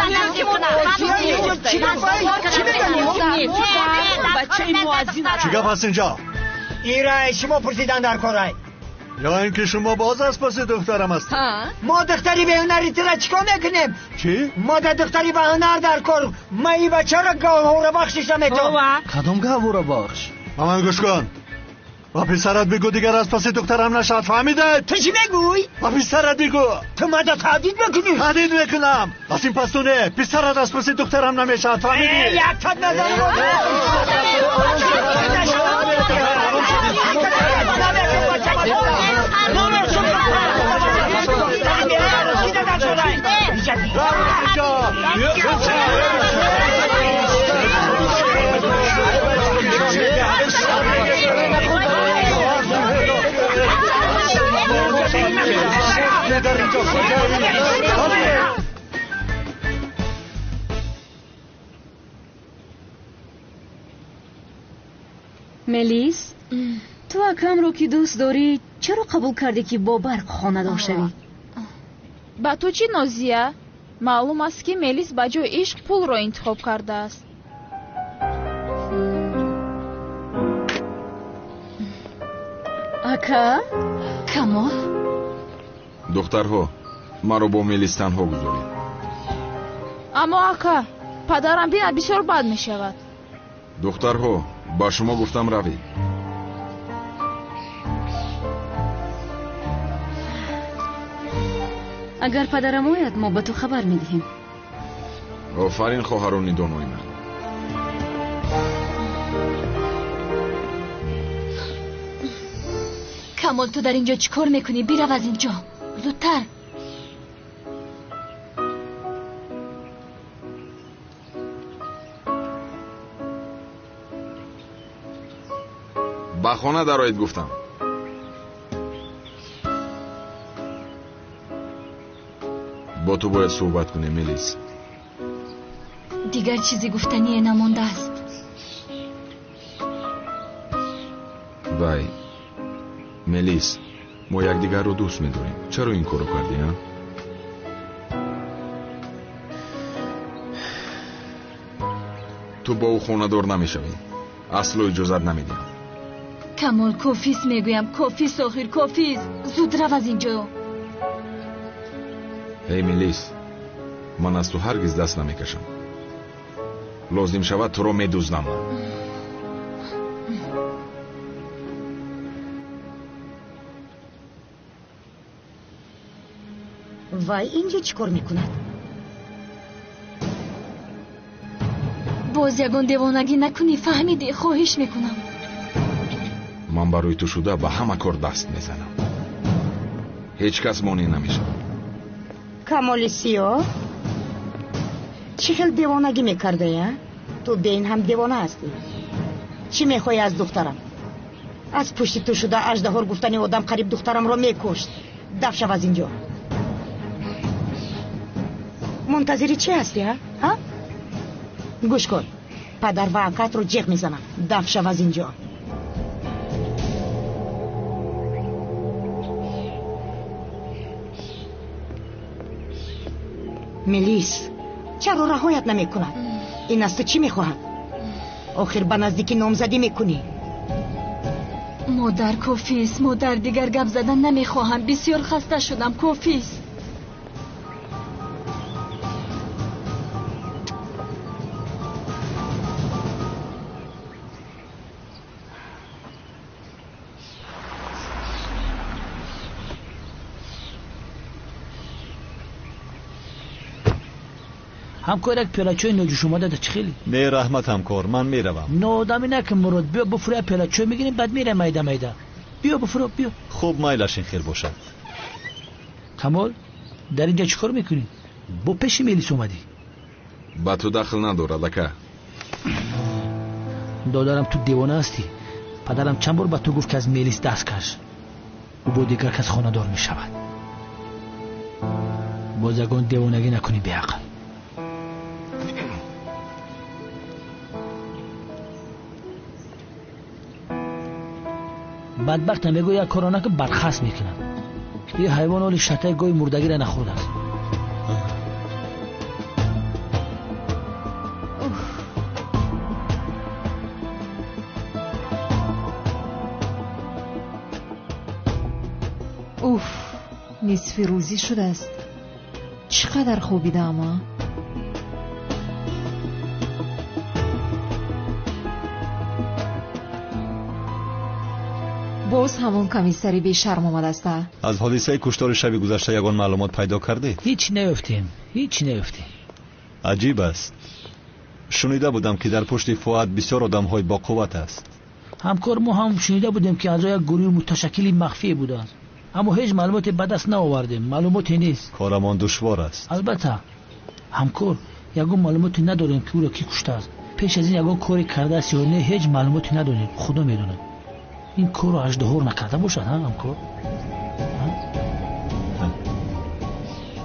[SPEAKER 2] Чӣ гап ҳаст инҷо?
[SPEAKER 18] Ирай, шумо пурсидан дар корай.
[SPEAKER 2] Ё ин ки шумо боз аз паси духтарам ҳастед?
[SPEAKER 18] Мо духтари беҳунари тура чӣ кор мекунем?
[SPEAKER 2] Чӣ?
[SPEAKER 18] Мо да духтари баҳунар дар кор. Ма и бачаро гаҳворабахшиша метавон.
[SPEAKER 10] Кадом гаҳворабахш?
[SPEAKER 2] Ба ман гӯш кун. Ба писарат бигӯ дигар аз паси духтарам нашавад, фаҳмидед?
[SPEAKER 18] Ту чӣ мегӯй?
[SPEAKER 2] Ба писарат бигӯ.
[SPEAKER 18] Ту мада таҳдид мекунӣ?
[SPEAKER 2] Таҳдид мекунам. Аз ин пас ту не, писарат аз паси духтарам намешавад, фаҳмидӣ?
[SPEAKER 18] Як тат назар.
[SPEAKER 20] Мелис, ту акамро ки дӯст дорӣ, чаро қабул кардӣ ки бо Барқ хонадор шавӣ?
[SPEAKER 8] Ба ту чӣ, Нозия? Маълум аст, ки Мелис ба ҷои ишқ пулро интихоб кардааст.
[SPEAKER 20] Ака?
[SPEAKER 6] Камол?
[SPEAKER 21] Духтарҳо, маро бо Мелис танҳо гузоред.
[SPEAKER 8] Аммо ака, падарам бинад бисёр бад мешавад.
[SPEAKER 21] Духтарҳо, Ба шумо гуфтам равед.
[SPEAKER 20] Агар падарам ояд, мо ба ту хабар медиҳем.
[SPEAKER 21] Офарин, хоҳарони донои ман.
[SPEAKER 6] Камол, ту дар инҷо чӣ кор мекунӣ? Бирав аз инҷо зудтар.
[SPEAKER 21] Ба хона дароед гуфтам. Бо ту бояд суҳбат кунем, Мелис.
[SPEAKER 6] Дигар чизи гуфтание намондааст.
[SPEAKER 21] Вай, Мелис, мо якдигарро дӯст медорем. Чаро ин корро кардӣ, а? Ту бо ӯ хонадор намешавӣ. Асло иҷозат намедиҳам.
[SPEAKER 6] Камол, кофист мегӯям, кофист, охир кофист. Зуд рав аз инҷо.
[SPEAKER 21] Эй Мелис, ман аз ту ҳаргиз даст намекашам. Лозим шавад туро медуздам.
[SPEAKER 5] Вай инҷо чӣ кор мекунад?
[SPEAKER 6] Боз ягон девонагӣ накунӣ, фаҳмидӣ? Хоҳиш мекунам.
[SPEAKER 21] Ман барои ту шуда ба ҳама кор даст мезанам. Ҳеҷ кас монеъ намешавад.
[SPEAKER 5] Камоли сиёҳ, чӣ хел девонагӣ мекардаи, а? Ту беин ҳам девона ҳастӣ. Чӣ мехоҳӣ аз духтарам? Аз пушти ту шуда аждаҳор гуфтани одам қариб духтарамро мекушт. Даф шав аз инҷо. Мунтазири чӣ ҳастӣ, а? Гӯш кун, падар ва акатро ҷеғ мезанам. Даф шав аз инҷо. Мелис, чаро раҳоят намекунад? Ин аз ту чӣ мехоҳад? Охир ба наздикӣ номзадӣ мекунӣ.
[SPEAKER 6] Модар, кофист. Модар, дигар гап задан намехоҳам. Бисёр хаста шудам. Кофист.
[SPEAKER 3] Ҳамкор, як пиёлачои ноҷӯшомада да чӣ хеле?
[SPEAKER 2] Не, раҳмат ҳамкор, ман меравам.
[SPEAKER 3] Ноодамӣ накун, Мурод. Биё буфуро, як пиёлачой мегирем, баъд мерем майда майда. Биё буфуро, биё.
[SPEAKER 2] Хуб, майлаш ин хел бошад.
[SPEAKER 3] Камол, дар инҷа чӣ кор мекунӣ? Бо пеши Мелис омадӣ?
[SPEAKER 21] Ба ту дахл надорад, ака.
[SPEAKER 3] Додарам, ту девона ҳастӣ. Падарам чанд бор ба ту гуфт, ки аз Мелис даст каш. Ӯ бо дигар кас хонадор мешавад. Боз ягон девонагӣ накунӣ, беақл. Бадбахта мегӯ як корро накун, бархаст мекунад. Ин ҳайвон оли шатаи гоҳи мурдагиро нахӯрдааст.
[SPEAKER 1] Уф, нисфи рӯзӣ шудааст. Чӣ қадар хобидаам, а? Боз ҳамон комиссари бешарм омадааст, а?
[SPEAKER 2] Аз ҳодисаи куштори шаби гузашта ягон маълумот пайдо кардед?
[SPEAKER 3] Ҳеҷ наёфтем, ҳеҷ наёфтем.
[SPEAKER 2] Аҷиб аст. Шунида будам, ки дар пушти Фуад бисёр одамҳои боқувват аст.
[SPEAKER 3] Ҳамкор, мо ҳам шунида будем, ки аъзои як гурӯҳи муташаккили махфие будааст, аммо ҳеҷ маълумоте ба даст наовардем. Маълумоте нест.
[SPEAKER 2] Корамон душвор аст.
[SPEAKER 3] Албатта ҳамкор, ягон маълумоте надорем, ки ӯро кӣ куштааст. Пеш аз ин ягон коре кардааст ё не, ҳеҷ маълумоте надорем. Худо медонад. Ин корро аждаҳор накарда бошад, ҳамкор?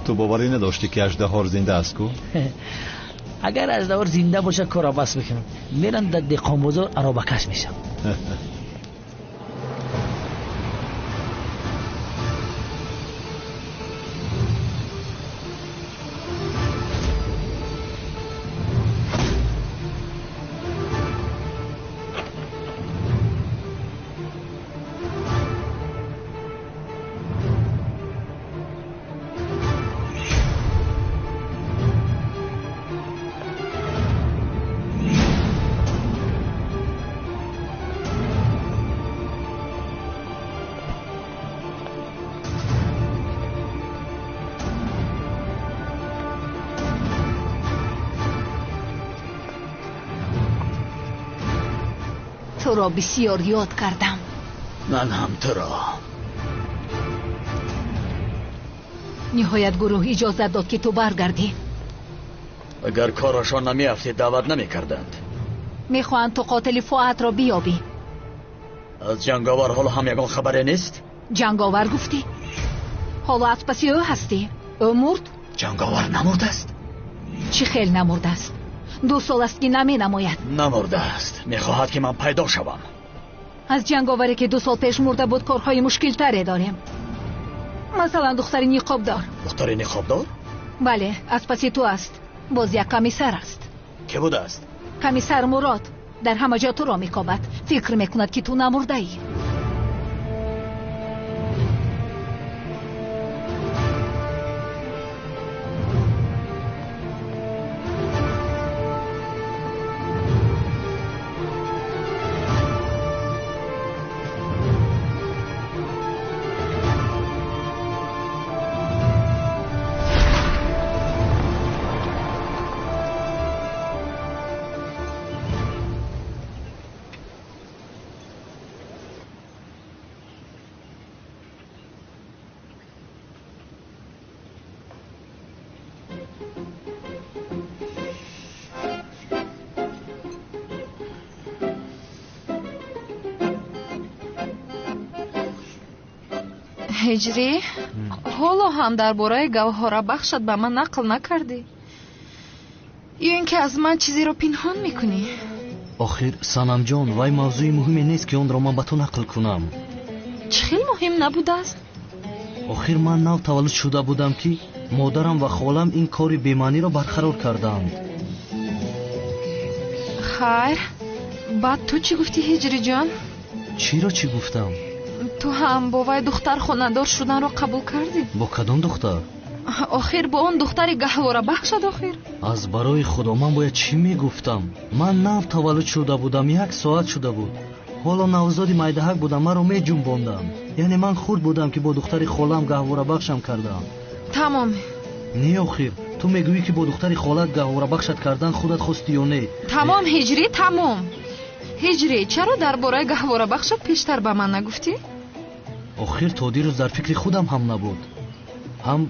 [SPEAKER 2] Ту боварӣ надоштӣ, ки аждаҳор зинда аст ку?
[SPEAKER 3] Агар аждаҳор зинда бошад, корро бас мекунам. Мерам дар деҳқонбозор аробакаш мешам.
[SPEAKER 9] Туро бисёр ёд кардам.
[SPEAKER 19] Ман ҳам туро.
[SPEAKER 9] Ниҳоят гурӯҳ иҷозат дод, ки ту баргардӣ.
[SPEAKER 19] Агар корашон намеафтед, даъват намекарданд.
[SPEAKER 9] Мехоҳанд ту қотили Фуатро биёбӣ.
[SPEAKER 19] Аз ҷанговар ҳоло ҳам ягон хабаре нест?
[SPEAKER 9] Ҷанговар гуфтӣ? Ҳоло аз паси ӯ ҳастӣ. Ӯ мурд?
[SPEAKER 19] Ҷанговар намурдааст?
[SPEAKER 9] Чӣ хел намурдааст? 2 сол аст, ки наменамояд.
[SPEAKER 19] Намурдааст. Мехоҳад, ки ман пайдо шавам.
[SPEAKER 9] Аз ҷанговаре, ки 2 сол пеш мурда буд, корҳои мушкилтаре дорем. Масалан, духтари ниқобдор.
[SPEAKER 19] Духтари ниқобдор?
[SPEAKER 9] Бале, аз паси ту аст. Боз як комиссар аст.
[SPEAKER 19] Кӣ будааст?
[SPEAKER 9] Комиссар Мурод. Дар ҳама ҷо туро мекобад. Фикр мекунад, ки ту намурдаӣ.
[SPEAKER 15] Ҳиҷрӣ, ҳоло ҳам дар бораи гаҳворабахшат ба ман нақл накардӣ? Ё ин ки аз ман чизеро пинҳон мекунӣ?
[SPEAKER 10] Охир, Санамҷон, вай мавзӯи муҳиме нест, ки онро ман ба ту нақл кунам.
[SPEAKER 15] Чӣ хел муҳим набудааст?
[SPEAKER 10] Охир, ман нав таваллуд шуда будам, ки модарам ва холам ин кори бемаъниро барқарор карданд.
[SPEAKER 15] Хайр, баъд ту чӣ гуфтӣ, Ҳиҷриҷон?
[SPEAKER 10] Чиро чӣ гуфтам?
[SPEAKER 15] Ту ҳам бо вай духтар хонадор шуданро қабул кардӣ?
[SPEAKER 10] Бо кадом духтар?
[SPEAKER 15] Охир, бо он духтари гаҳворабахшад охир.
[SPEAKER 10] Аз барои Худо, ман бояд чӣ мегуфтам? Ман нав таваллуд шуда будам, 1 соат шуда буд. Ҳоло навзоди майдаҳак будам, маро меҷунбонданд. Яъне ман хурд будам, ки бо духтари холам гаҳворабахшам кардам.
[SPEAKER 15] Тамом.
[SPEAKER 10] Не, охир, ту мегӯӣ, ки бо духтари холат гаҳворабахшат кардан худат хости ё не?
[SPEAKER 15] Тамом, Ҳиҷрӣ, тамом. Ҳиҷрӣ, чаро дар бораи гаҳворабахшат пештар ба ман нагуфтӣ?
[SPEAKER 10] Охир, то дирӯз дар фикри худам ҳам набуд. Ҳам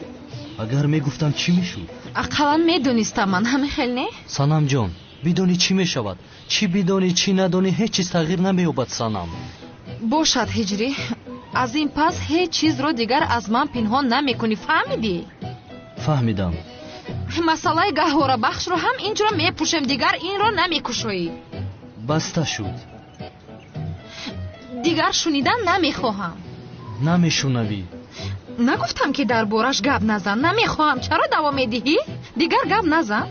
[SPEAKER 10] агар мегуфтам, чӣ мешуд?
[SPEAKER 15] Ақаллан медонистам ман, ҳамин хел не?
[SPEAKER 10] Санамҷон, бидонӣ чӣ мешавад? Чӣ бидонӣ, чӣ надонӣ, ҳеҷ чиз тағйир намеёбад, Санам.
[SPEAKER 15] Бошад, Ҳиҷрӣ, аз ин пас ҳеҷ чизро дигар аз ман пинҳон намекунӣ, фаҳмидӣ?
[SPEAKER 10] Фаҳмидам.
[SPEAKER 15] Масъалаи гаҳворабахшро ҳам инҷо мепӯшем, дигар инро намекушоӣ.
[SPEAKER 10] Баста шуд.
[SPEAKER 15] Дигар шунидан намехоҳам.
[SPEAKER 10] Намешунавӣ.
[SPEAKER 15] Нагуфтам, ки дар бораш гап назан. Намехоҳам. Чаро давом медиҳӣ? Дигар гап назан.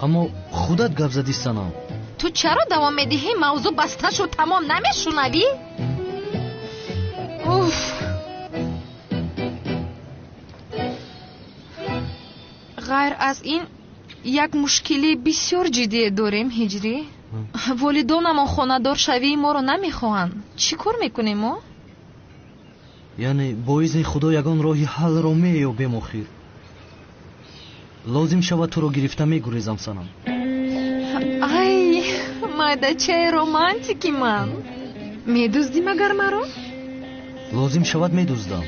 [SPEAKER 10] Аммо худат гап задӣ, Санам.
[SPEAKER 15] Ту чаро давом медиҳӣ? Мавзӯъ баста шуд, тамом. Намешунавӣ? Уф. Ғайр аз ин, як мушкили бисёр ҷиддие дорем, Ҳиҷрӣ. Волидонамон хонадоршавии моро намехоҳанд. Чӣ кор мекунем мо?
[SPEAKER 10] Яъне бо изни Худо ягон роҳи ҳаллро меёбем охир. Лозим шавад, туро гирифта мегурезам, Санам.
[SPEAKER 15] Ай, майдачаи романтики ман. Медуздӣ магар маро?
[SPEAKER 10] Лозим шавад, медуздам.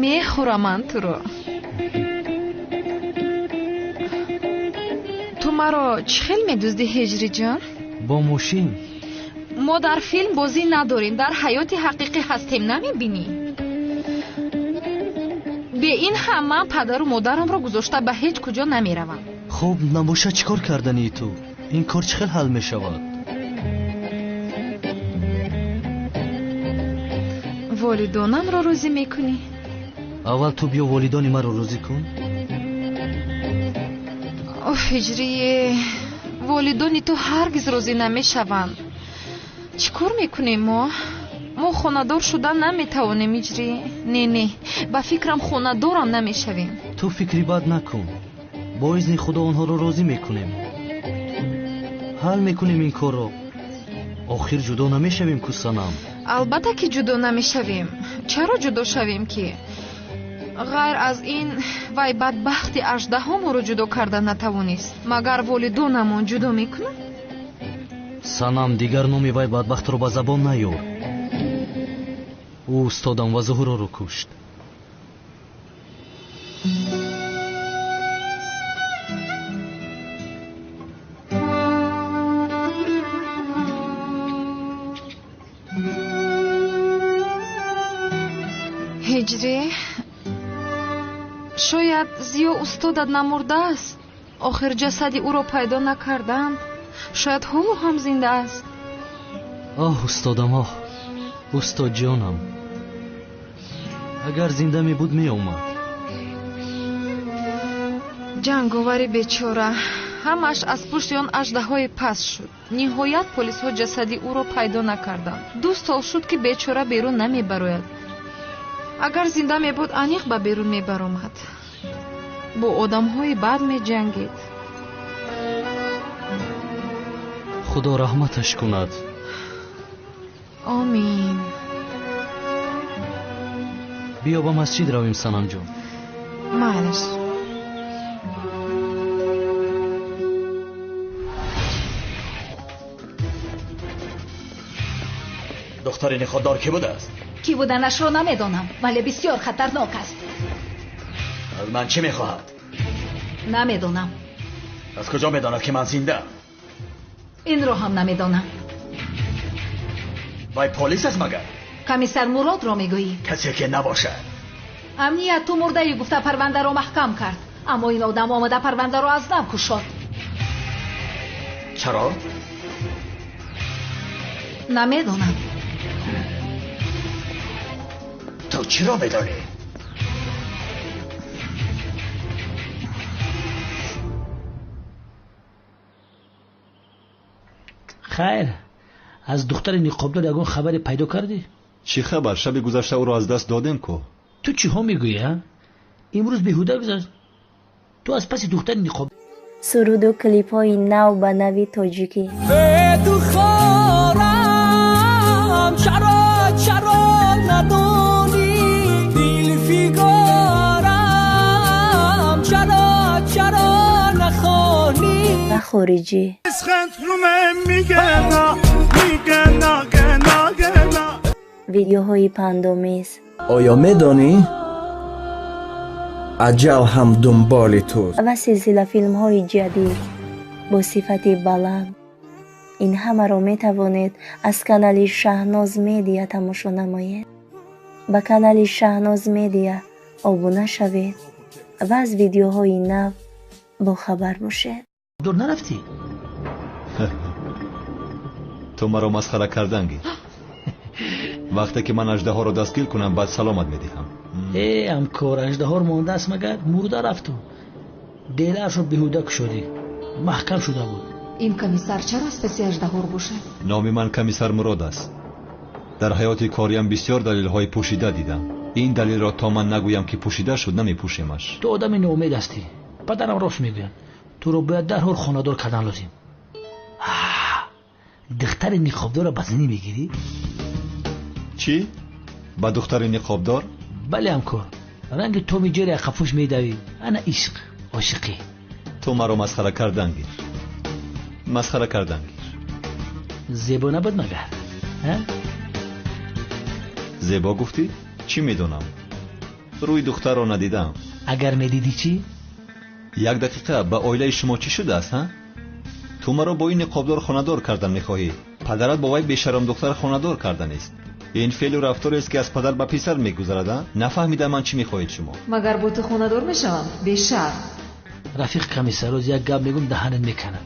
[SPEAKER 15] Мехӯрам ман туро. Ту маро чӣ хел медуздӣ, Ҳиҷриҷон?
[SPEAKER 10] Бо мошин.
[SPEAKER 15] Мо дар филм бозӣ надорем, дар ҳаёти ҳақиқӣ ҳастем, намебинӣ? Бе ин ҳам ман падару модарамро гузошта ба ҳеҷ куҷо намеравам.
[SPEAKER 10] Хуб, набошад, чӣ кор кардании ту? Ин кор чӣ хел ҳал мешавад?
[SPEAKER 15] Волидонамро розӣ мекунӣ?
[SPEAKER 10] Аввал ту биё волидони маро розӣ кун.
[SPEAKER 15] Оф, Ҳиҷрие, волидони ту ҳаргиз розӣ намешаванд. Чӣ кор мекунем мо? Мо хонадор шудан наметавонем, Ҳиҷрӣ. Не, не, ба фикрам хонадорам намешавем.
[SPEAKER 10] Ту фикри бад накун. Бо изни Худо онҳоро розӣ мекунем. Ҳал мекунем ин корро. Охир ҷудо намешавем ку, Санам?
[SPEAKER 15] Албатта, ки ҷудо намешавем. Чаро ҷудо шавем ки? Ғайр аз ин, вай бадбахти аждаҳо моро ҷудо карда натавонист. Магар волидонамон ҷудо мекунанд?
[SPEAKER 10] Санам, дигар номи вай бадбахтро ба забон наёр. Ӯ устодам ва Зуҳуроро кушт.
[SPEAKER 15] Ҳиҷрӣ, шояд Зиё устодат намурдааст. Охир ҷасади ӯро пайдо накарданд. Шояд ҳоло ҳам зинда аст.
[SPEAKER 10] Оҳ, устодам, оҳ, устодҷонам, агар зинда мебуд меомад.
[SPEAKER 15] Ҷанговари бечора ҳамааш аз пушти он аждаҳои паст шуд. Ниҳоят полисҳо ҷасади ӯро пайдо накарданд. 2 сол шуд, ки бечора берун намебарояд. Агар зинда мебуд, аниқ ба берун мебаромад. Бо одамҳои бад меҷангид.
[SPEAKER 10] Худо раҳматаш кунад.
[SPEAKER 15] Омин.
[SPEAKER 10] Биё ба масҷид равем, Санамҷон.
[SPEAKER 15] Майлаш.
[SPEAKER 19] Духтари ниқобдор кӣ будааст?
[SPEAKER 9] Кӣ буданашро намедонам, вале бисёр хатарнок аст.
[SPEAKER 19] Аз ман чӣ мехоҳад?
[SPEAKER 9] Намедонам.
[SPEAKER 19] Аз куҷо медонад, ки ман зиндаам?
[SPEAKER 9] Инро ҳам намедонам.
[SPEAKER 19] Вай полис аст магар?
[SPEAKER 9] Комиссар Муродро мегӯӣ?
[SPEAKER 19] Касе ки набошад.
[SPEAKER 9] Амният ту мурдаӣ гуфта парвандаро маҳкам кард, аммо ин одам омада парвандаро аз нав кушод.
[SPEAKER 19] Чаро?
[SPEAKER 9] Намедонам.
[SPEAKER 19] Ту чиро медонӣ?
[SPEAKER 3] Хайр, аз духтари ниқобдор ягон хабаре пайдо кардӣ?
[SPEAKER 2] Чӣ хабар? Шаби гузашта ӯро аз даст додем ку.
[SPEAKER 3] Ту чиҳо мегӯӣ, а? Имрӯз беҳуда гузашт. Ту аз паси духтари ниқоб.
[SPEAKER 7] Суруду клипҳои нав ба нави тоҷикӣ.
[SPEAKER 22] Бедухорам, чаро, чаро надонӣ, дилфигорам, чаро, чаро нахонӣ.
[SPEAKER 7] Ва хориҷӣ. Видеоҳои пандомез.
[SPEAKER 23] Оё медонӣ, аҷал ҳам дунболи туст.
[SPEAKER 7] Ва силсила филмҳои ҷадид бо сифати баланд. Ин ҳамаро метавонед аз канали Шаҳноз Медиа тамошо намоед. Ба канали Шаҳноз Медиа обуна шавед ва аз видеоҳои нав бохабар бошед.
[SPEAKER 3] Дур нарафтӣ?
[SPEAKER 2] Ту маро масхара кардан гир. Вақте ки ман аждаҳоро дастгир кунам, баъд саломат медиҳам.
[SPEAKER 3] Э, ҳамкор, аждаҳор мондааст магар? Мурда рафту. Делаашро беҳуда кушодӣ. Маҳкам шуда буд.
[SPEAKER 1] Ин комиссар чаро аз паси аждаҳор бошад?
[SPEAKER 2] Номи ман комиссар Мурод аст. Дар ҳаёти кориям бисёр далелҳои пӯшида дидам. Ин далелро то ман нагӯям, ки пӯшида шуд, намепӯшемаш.
[SPEAKER 3] Ту одами ноумед ҳастӣ. Падарам рост мегӯяд. Туро бояд дарҳол хонадор кардан лозим. Духтари ниқобдорро ба занӣ мегирӣ?
[SPEAKER 2] Чӣ? Ба духтари ниқобдор?
[SPEAKER 3] Бале, ҳамкор. Ранги Томи Ҷери ақабпӯш медавӣ. Ана ишқ, ошиқӣ.
[SPEAKER 2] Ту маро масхара кардан гир. Масхара кардан гир.
[SPEAKER 3] Зебо набуд магар?
[SPEAKER 2] Зебо гуфтӣ? Чӣ медонам? Рӯи духтарро надидам.
[SPEAKER 3] Агар медидӣ чӣ?
[SPEAKER 2] Як дақиқа, ба оилаи шумо чӣ шудааст, ҳа? Ту маро бо ин ниқобдор хонадор кардан мехоҳӣ. Падарат бо вай бешаром духтар хонадор карданист. Ин феълу рафторест, ки аз падар ба писар мегузарад, а? Нафаҳмидам ман чӣ мехоҳед шумо.
[SPEAKER 1] Магар бо ту хонадор мешавам? Бешарм.
[SPEAKER 3] Рафиқ комиссар, оз як гап мегӯм, даҳанат меканад.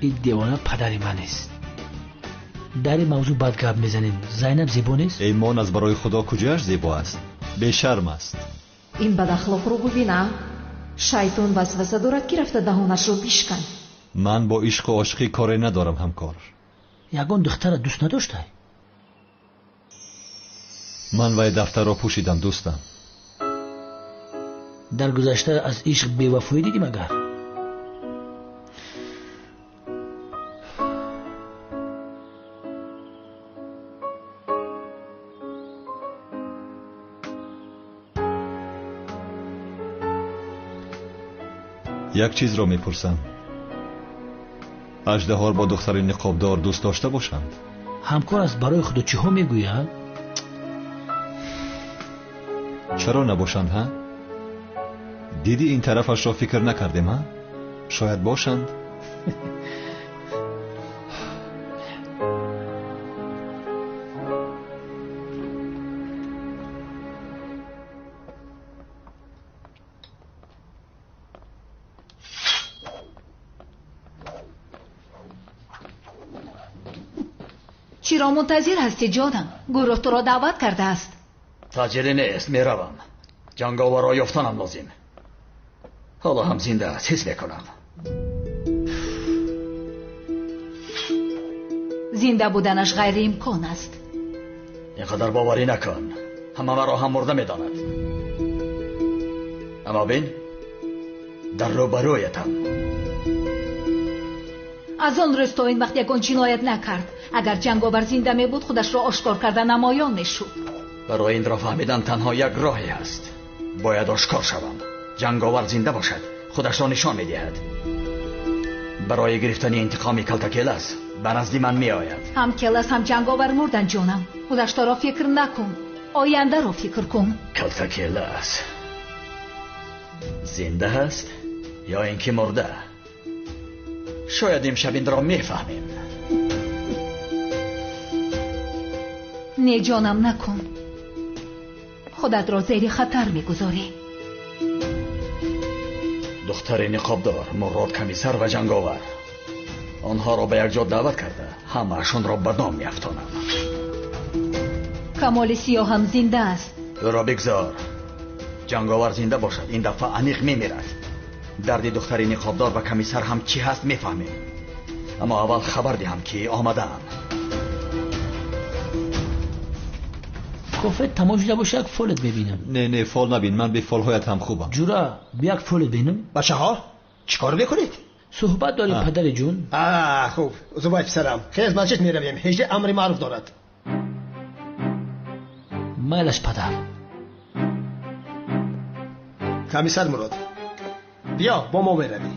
[SPEAKER 3] Ин девона падари ман нест. Дар ин мавзӯъ бад гап мезанем. Зайнаб зебо нест?
[SPEAKER 2] Эй мон, аз барои худо куҷояш зебо аст? Бешарм аст.
[SPEAKER 1] Ин бадахлоқро бубина. Шайтон васваса дорад, ки рафта даҳонашро бишкан.
[SPEAKER 2] Ман бо ишқу ошиқӣ коре надорам, ҳамкор.
[SPEAKER 3] Ягон духтара дӯст надоштай?
[SPEAKER 2] Ман вай дафтарро пӯшидам, дӯстам.
[SPEAKER 3] Дар гузашта аз ишқ бевафоӣ дидӣ магар?
[SPEAKER 2] Як чизро мепурсам. Аждаҳор бо духтари ниқобдор дӯст дошта бошанд.
[SPEAKER 3] Ҳамкор аст, барои худо чиҳо мегӯяд?
[SPEAKER 2] Чаро набошанд, ҳа? Диди ин тарафашро фикр накардем, ҳа? Шояд бошанд.
[SPEAKER 9] Чиро мунтазир ҳастӣ, ҷонам? Гурӯҳ туро даъват кардааст.
[SPEAKER 19] Таъҷиле нест, меравам. Ҷанговарро ёфтанам лозим. Ҳоло ҳам зинда аст, ҳис мекунам.
[SPEAKER 9] Зинда буданаш ғайриимкон аст.
[SPEAKER 19] Ин қадар боварӣ накун. Ҳама маро ҳам мурда медонад. Аммо бин, дар рӯбарӯятам.
[SPEAKER 9] Аз он рӯз то ин вақт ягон ҷиноят накард. Агар ҷанговар зинда мебуд, худашро ошкор карда намоён мешуд.
[SPEAKER 19] Барои инро фаҳмидан танҳо як роҳе ҳаст. Бояд ошкор шавам. Ҷанговар зинда бошад, худашро нишон медиҳад. Барои гирифтани интиқоми Калтакелас ба назди ман меояд.
[SPEAKER 9] Ҳам Келас, ҳам ҷанговар мурдан, ҷонам. Гузаштаро фикр накун, ояндаро фикр кун.
[SPEAKER 19] Калтакелас зинда ҳаст ё ин ки мурда? Шояд имшаб инро мефаҳмем.
[SPEAKER 9] Не, ҷонам, накун. Худатро зери хатар мегузорӣ.
[SPEAKER 19] Духтари ниқобдор, Мурод комиссар ва ҷанговар. Онҳоро ба як ҷо даъват карда, ҳамаашонро ба дом меафтонам.
[SPEAKER 9] Камоли сиёҳ ҳам зинда аст.
[SPEAKER 19] Ӯро бигзор. Ҷанговар зинда бошад, ин дафъа аниқ мемирад. Дарди духтари ниқобдор ва комиссар ҳам чӣ ҳаст мефаҳмем. Аммо аввал хабар диҳам ки омадаам.
[SPEAKER 3] Кофе тамом шуда боша, як фолет мебинам.
[SPEAKER 2] Не, не, фол набин, ман бе фолҳоят ҳам хубам.
[SPEAKER 3] Ҷура, як фолет бинам.
[SPEAKER 4] Бачаҳо, чӣ кор мекунед?
[SPEAKER 3] Суҳбат дорем, падари ҷун.
[SPEAKER 4] Хуб, Зубайд писарам, хез масҷид меравем, ҳиҷри амри маъруф дорад.
[SPEAKER 3] Майлаш, падар.
[SPEAKER 4] Комиссар Мурод, биё бо мо меравӣ.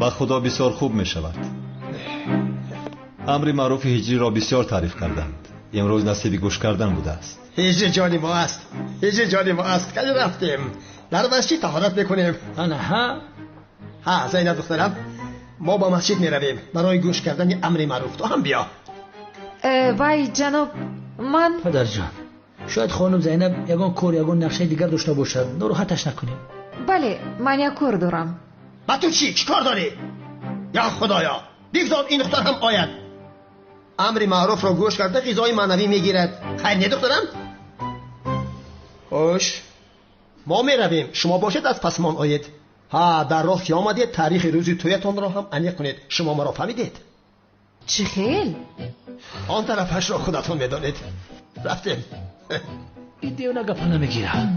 [SPEAKER 2] Ба худо бисёр хуб мешавад. Амри маъруфи ҳиҷриро бисёр таъриф карданд. Имрӯз насиби гӯш кардан будааст.
[SPEAKER 4] Ҳиҷри ҷони мо аст, ҳиҷри ҷони мо аст. Каҷо рафтем? Дар масҷид таҳорат мекунем.
[SPEAKER 3] Ана ҳа?
[SPEAKER 4] Ҳа, Зайнаб духтарам, мо ба масҷид меравем барои гӯш кардани амри маъруф. Ту ҳам биё.
[SPEAKER 15] Вай, ҷаноб, ман
[SPEAKER 3] падарҷон, шояд хонум Зайнаб ягон кор, ягон нақшаи дигар дошта бошад. Нороҳаташ накунем.
[SPEAKER 15] Бале, ман як кор дорам.
[SPEAKER 4] Ба ту чӣ? Чӣ кор дорӣ? Я худоё, бигзор ин духтар ҳам ояд. Амри маъруфро гӯш карда ғизои маънавӣ мегирад. Хайр не, духтарам? Хуш, мо меравем, шумо бошед аз пасмон оед. Ҳа, дар роҳ ки омадед, таърихи рӯзи тӯятонро ҳам аниқ кунед. Шумо маро фаҳмидед?
[SPEAKER 15] Чӣ хел?
[SPEAKER 4] Он тарафашро худатон медонед. Рафтем.
[SPEAKER 3] Ин девона гапа намегирад.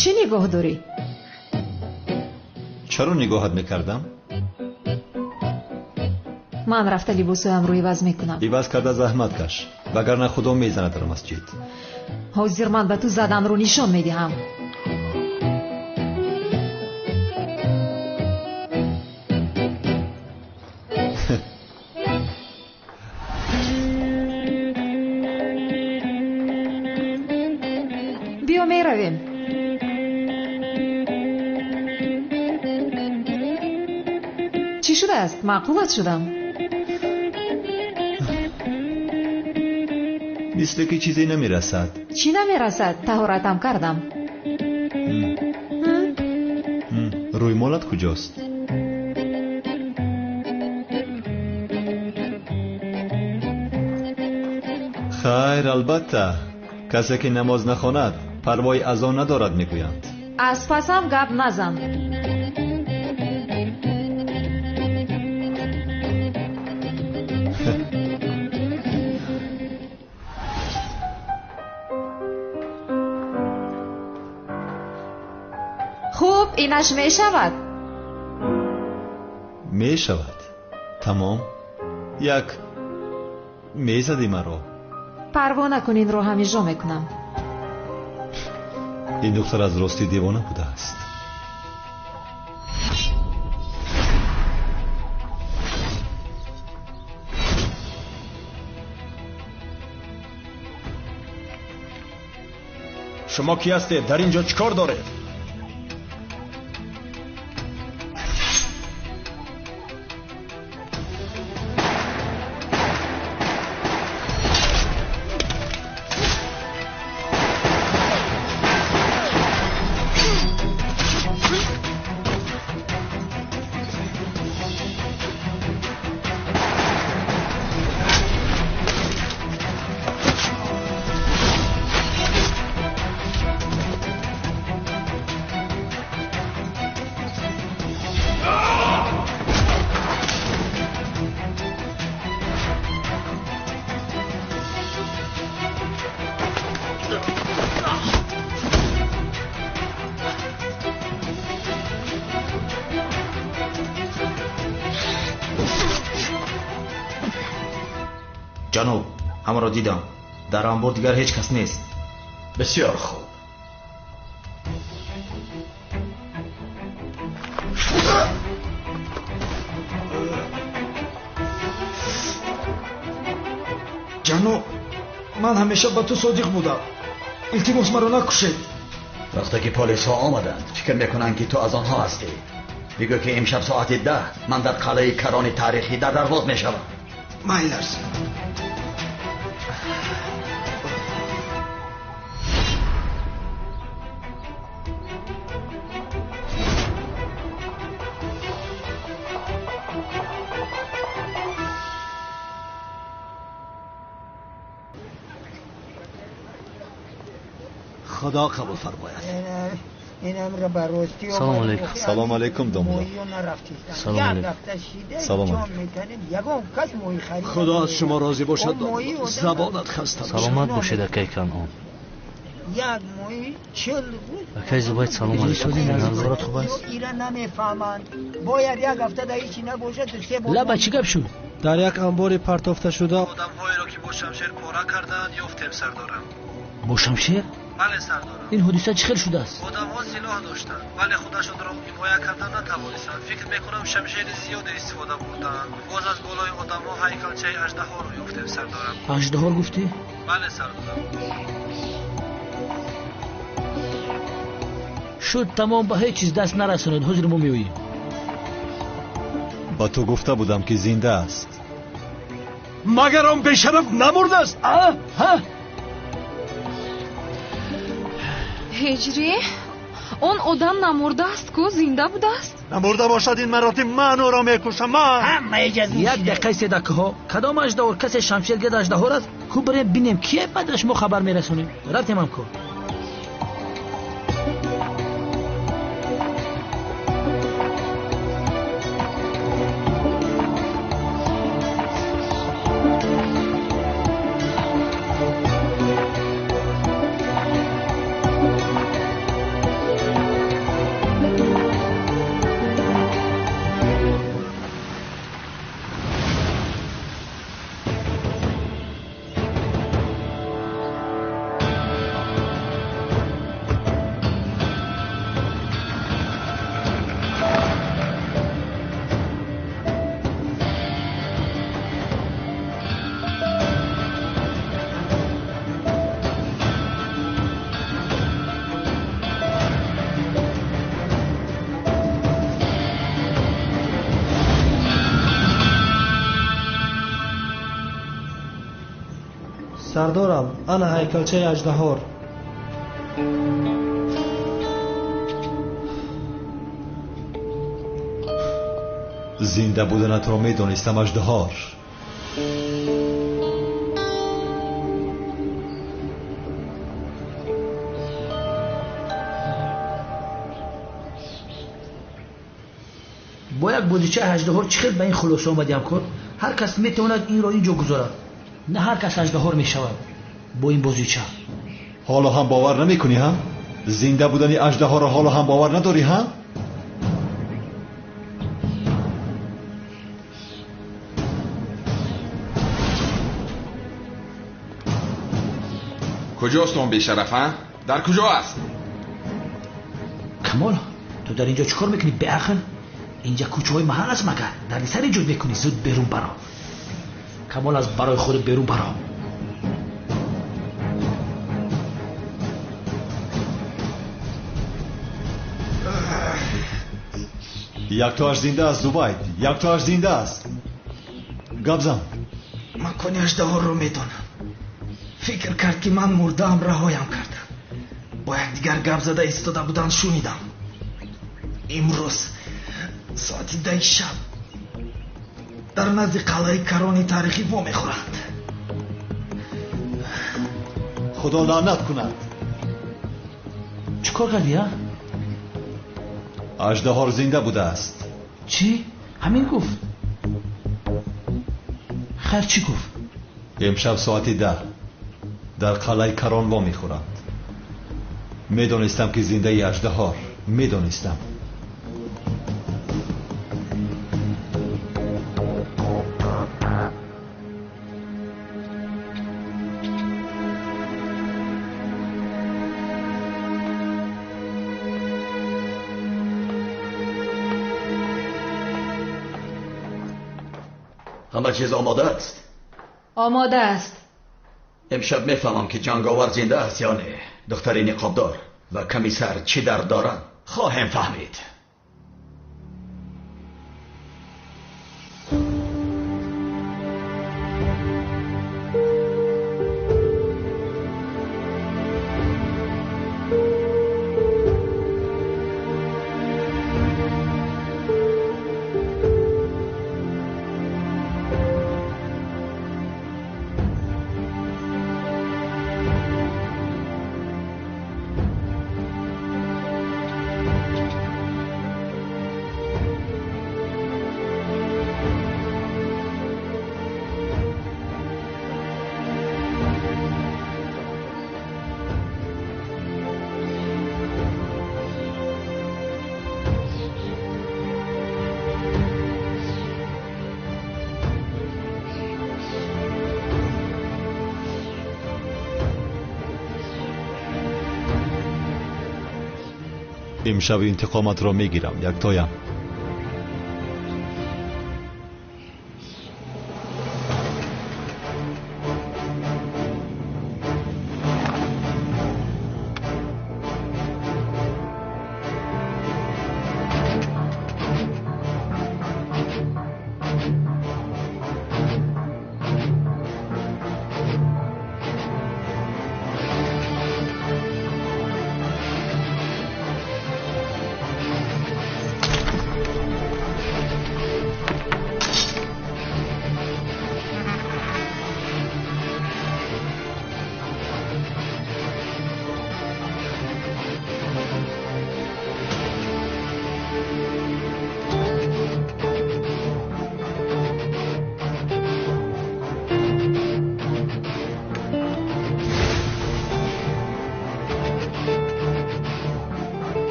[SPEAKER 15] Чӣ нигоҳ дорӣ?
[SPEAKER 2] Чаро нигоҳат мекардам?
[SPEAKER 1] Ман рафта либосҳоямро иваз мекунам.
[SPEAKER 2] Иваз карда заҳмат каш, вагарна худо мезанад дар масҷид.
[SPEAKER 1] Ҳозир ман ба ту заданро нишон медиҳам. Биё меравем. Чӣ шудааст? Маъқулат шудам?
[SPEAKER 2] Мисле ки чизе намерасад.
[SPEAKER 1] Чӣ намерасад? Таҳоратам кардам.
[SPEAKER 2] Рӯймолат куҷост? Хайр, албатта, касе ки намоз нахонад парвои азон надорад, мегӯянд.
[SPEAKER 1] Аз пасам гап назан. Хуб, инаш мешавад.
[SPEAKER 2] Мешавад. Тамом. Як мезадӣ маро.
[SPEAKER 1] Парво накун, инро ҳам иҷро мекунам.
[SPEAKER 2] Ин духтар аз ростӣ девона будааст.
[SPEAKER 11] Шумо кӣ ҳастед? Дар ин ҷо чӣ кор доред?
[SPEAKER 19] Ҷаноб, ҳамаро дидам. Дар анбор дигар ҳеҷ кас нест. Бисёр хуб.
[SPEAKER 11] Ҷаноб, ман ҳамеша ба ту содиқ будам. Илтимос, маро накушед.
[SPEAKER 19] Вақте ки полисҳо омаданд, фикр мекунанд, ки ту аз онҳо ҳастӣ. Бигӯ, ки имшаб соати 10 ман дар қалъаи карони таърихӣ дар дарвоз мешавам.
[SPEAKER 11] Майлаш.
[SPEAKER 10] Худо қабул фармояд.
[SPEAKER 2] Салом алейкум. Салом алейкум, домла.
[SPEAKER 10] Салом алейкум.
[SPEAKER 2] Салом алейкум.
[SPEAKER 10] Худо аз шумо розӣ бошад, домла. Забонат хаста бошад.
[SPEAKER 3] Саломат бошед, акай Канъон. Акай Зубайд, салом алейкум. Назорат хуб аст? Лаба чӣ гап шуд?
[SPEAKER 12] Дар як анбори партофташуда одамҳоеро, ки бо шамшер пора кардаанд, ёфтем, сардорам.
[SPEAKER 3] Бо шамшер?
[SPEAKER 12] Бале, сардорам.
[SPEAKER 3] Ин ҳодиса чӣ хел шудааст?
[SPEAKER 12] Одамҳо силоҳ доштанд, вале худашонро ҳимоя карда натавонистанд. Фикр мекунам, шамшери зиёде истифода бурдаанд. Боз аз болои одамҳо ҳайкалчаи аждаҳоро ёфтем, сардорам.
[SPEAKER 3] Аждаҳор гуфтӣ?
[SPEAKER 12] Бале, сардорам.
[SPEAKER 3] Шуд тамом, ба ҳеҷ чиз даст нарасонед. Ҳозир мо меоем.
[SPEAKER 2] Ба ту гуфта будам, ки зинда аст.
[SPEAKER 10] Магар он бешараф намурдааст? А? Ҳа?
[SPEAKER 15] Ҳиҷрӣ, он одам намурдааст ку, зинда будааст.
[SPEAKER 14] Намурда бошад, ин маротиб ман ӯро мекушам. Ман
[SPEAKER 3] як дақиқаи седакҳо. Кадом аждаҳор? Касе шамшер гирд аждаҳор аст? Ку бирем бинем кие, баъдаш мо хабар мерасонем. Рафтем, ҳамкор.
[SPEAKER 12] Сардорам, ана ҳайкалчаи аждаҳор.
[SPEAKER 2] Зинда буданатро медонистам, аждаҳор.
[SPEAKER 3] Бо як бозичаи аждаҳор чӣ хел ба ин хулоса омадӣ, ҳамкор? Ҳар кас метавонад инро ин ҷо гузорад. На ҳар кас аждаҳор мешавад бо ин бозича.
[SPEAKER 2] Ҳоло ҳам бовар намекунӣ, ҳа? Зинда будани аждаҳоро ҳоло ҳам бовар надорӣ, ҳа?
[SPEAKER 21] Куҷост он бешараф, ҳа? Дар куҷо аст?
[SPEAKER 3] Камол, ту дар инҷо чӣ кор мекунӣ, беақл? Инҷа кӯчаҳои маҳал аст магар? Дардисар эҷод мекунӣ, зуд берун баро. Камол, аз барои худ берун баро.
[SPEAKER 2] Яктоаш зинда аст, Зубайд, яктоаш зинда аст. Гап зан.
[SPEAKER 11] Макони аждаҳорро медонам. Фикр кард, ки ман мурдаам, раҳоям кардам. Бо якдигар гап зада истода буданд, шунидам. Имрӯз соати 10 шаб дар назди қалъаи Карони таърихӣ вомехӯранд.
[SPEAKER 2] Худо лаънат кунад.
[SPEAKER 3] Чӣ кор кардӣ, а?
[SPEAKER 2] Аждаҳор зинда будааст.
[SPEAKER 3] Чӣ? Ҳамин гуфт? Хайр, чӣ гуфт?
[SPEAKER 2] Имшаб соати 10 дар қалъаи Карон вомехӯранд. Медонистам, ки зиндаи аждаҳор, медонистам.
[SPEAKER 19] Ҳама чиз омода аст?
[SPEAKER 9] Омода аст.
[SPEAKER 19] Имшаб мефаҳмам, ки ҷанговар зинда аст ё не. Духтари ниқобдор ва комиссар чӣ дард доранд, хоҳем фаҳмид.
[SPEAKER 2] Имшаб интиқоматро мегирам, яктоям.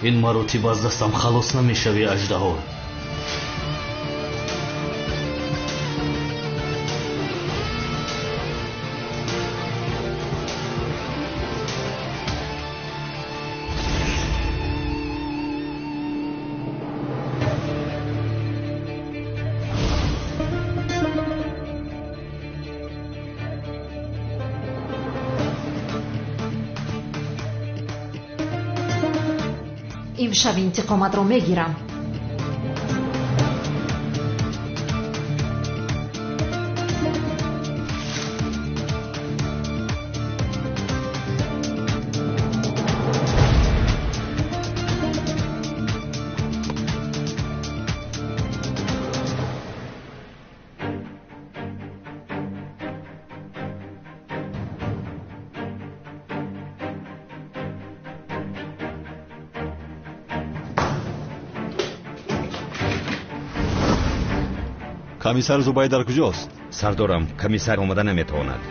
[SPEAKER 10] Ин маротиб аз дастам халос намешавӣ, аждаҳор.
[SPEAKER 1] Имшаб интиқоматро мегирам.
[SPEAKER 2] Комиссар Зубайд дар куҷост?
[SPEAKER 13] Сардорам, комиссар омада наметавонад.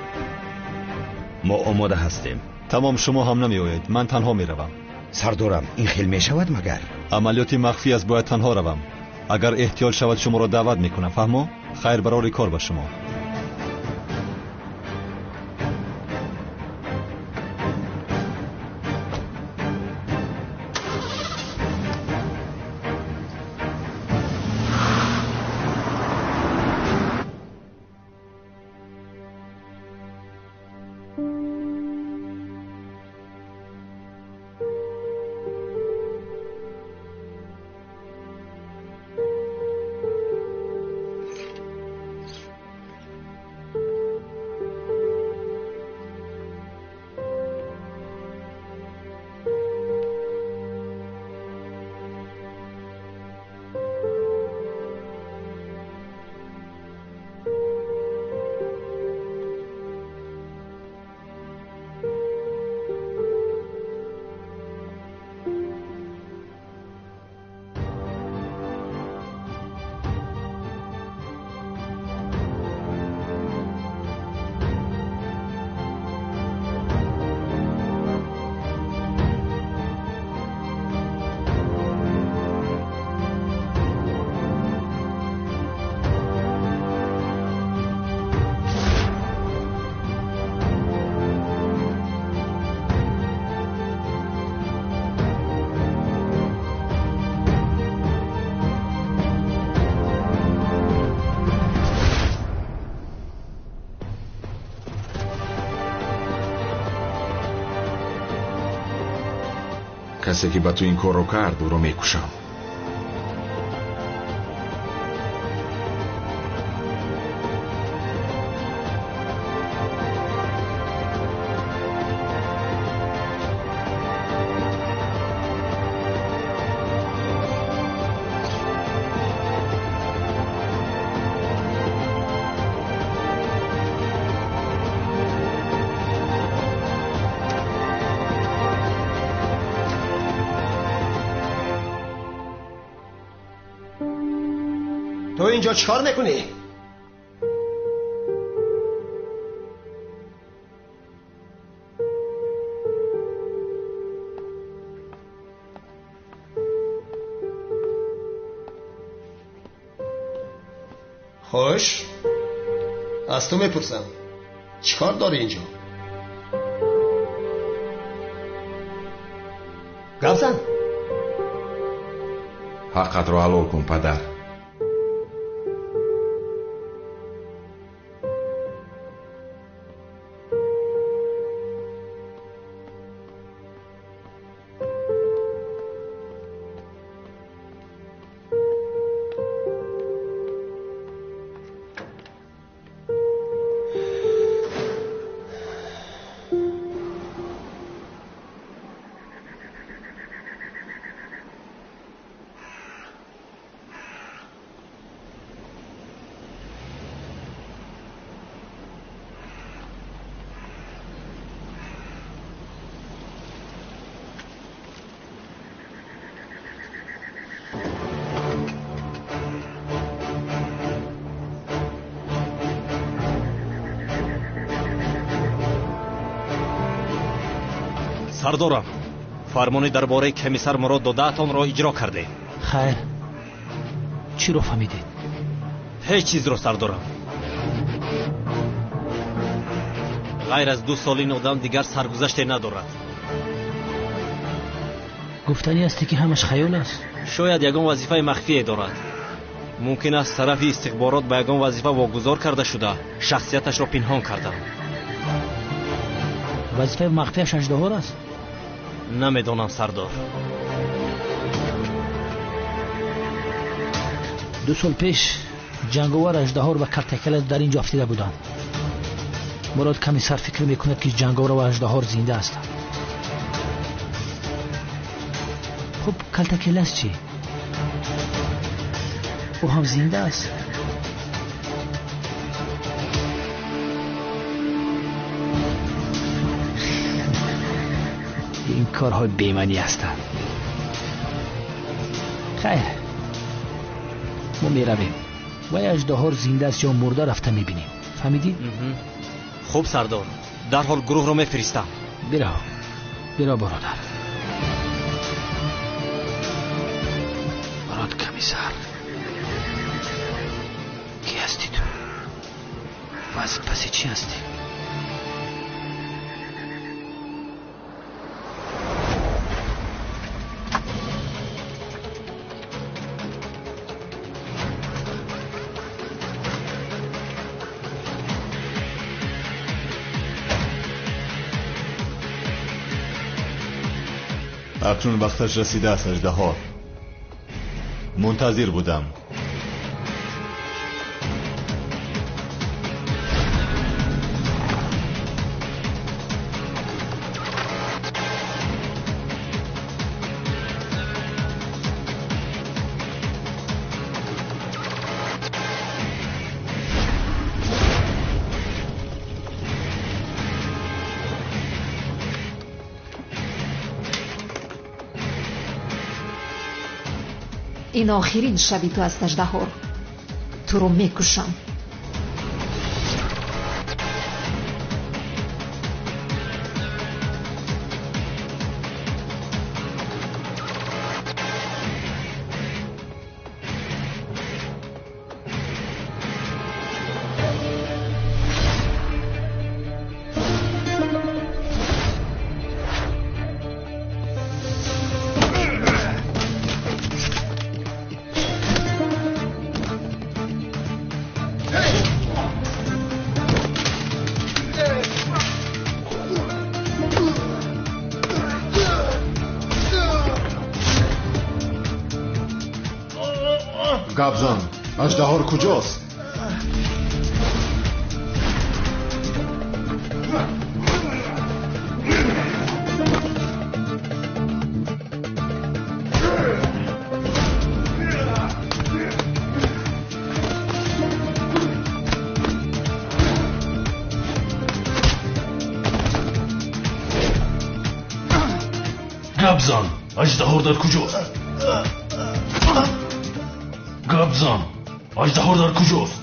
[SPEAKER 13] Мо омода ҳастем.
[SPEAKER 2] Тамом, шумо ҳам намеоед, ман танҳо меравам.
[SPEAKER 13] Сардорам, ин хел мешавад магар?
[SPEAKER 2] Амалиёти махфӣ аст, бояд танҳо равам. Агар эҳтиёҷ шавад шуморо даъват мекунам, фаҳмо? Хайр, барори кор ба шумо.
[SPEAKER 21] Касе ки ба ту ин корро кард, ӯро мекушам.
[SPEAKER 4] تو اینجا چیکار میکنی؟ خوش، از تو میپرسم چیکار داری اینجا؟ گپ زن.
[SPEAKER 21] حقت رو حلال کن پدر.
[SPEAKER 16] Сардорам, фармони дар бораи комиссар Мурод додаатонро иҷро кардем.
[SPEAKER 3] Хайр, чиро фаҳмидед?
[SPEAKER 16] Ҳеҷ чизро, сардорам. Ғайр аз 2 сол ин одам дигар саргузаште надорад.
[SPEAKER 3] Гуфтанӣ аст ки ҳамаш хаёл аст?
[SPEAKER 16] Шояд ягон вазифаи махфие дорад. Мумкин аст тарафи истихборот ба ягон вазифа вогузор карда шуда, шахсияташро пинҳон карданд.
[SPEAKER 3] Вазифаи махфиаш аждаҳор аст?
[SPEAKER 16] Намедонам, сардор.
[SPEAKER 3] 2 сол пеш ҷанговар аждаҳор ва калтакелас дар ин ҷо афтида буданд. Мурод комиссар фикр мекунад ки ҷанговар ва аждаҳор зинда ҳастанд. Хуб, калтакелас чӣ? Ӯ ҳам зинда аст? Ин корҳои бемаънӣ ҳастанд. Хайр, мо меравем. Вай аждаҳор зинда аст ё мурда рафта мебинем. Фаҳмидӣ?
[SPEAKER 16] Хуб сардор, дарҳол гурӯҳро мефиристам.
[SPEAKER 3] Бирав, бирав бародар. Барод комиссар, кӣ ҳастӣ ту? Ва аз паси чӣ ҳастӣ?
[SPEAKER 2] Акнун вақташ расидааст аждаҳор. Мунтазир будам.
[SPEAKER 1] Ин охирин шаби ту аст аждаҳор. Туро мекушам.
[SPEAKER 2] Гап зан, аждаҳор куҷост?
[SPEAKER 8] Гап зан, аждаҳор дар куҷост? Гап зан, аждаҳор дар куҷост?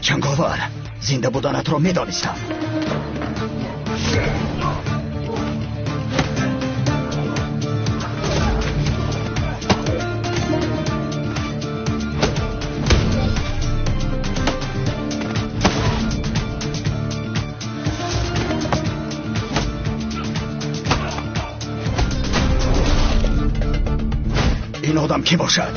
[SPEAKER 19] Ҷанговар, зинда буданатро медонистам. Ин одам кӣ бошад?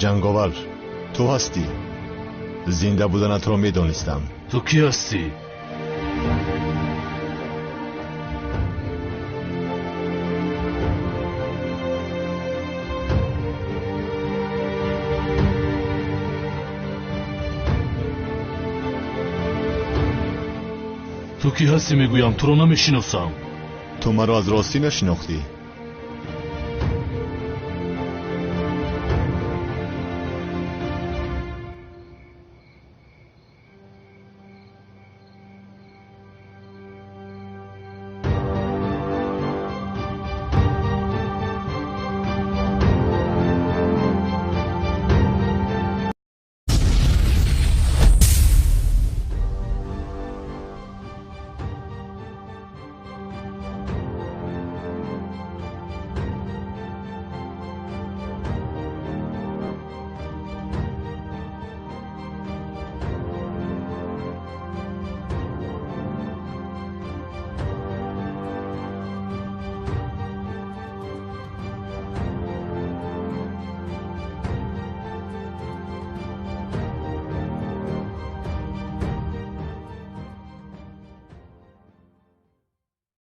[SPEAKER 2] Ҷанговар, ту ҳастӣ. Зинда буданатро медонистам.
[SPEAKER 8] Ту кӣ ҳастӣ? Ту кӣ ҳастӣ мегӯям, туро намешиносам.
[SPEAKER 2] Ту маро аз ростӣ нашинохтӣ.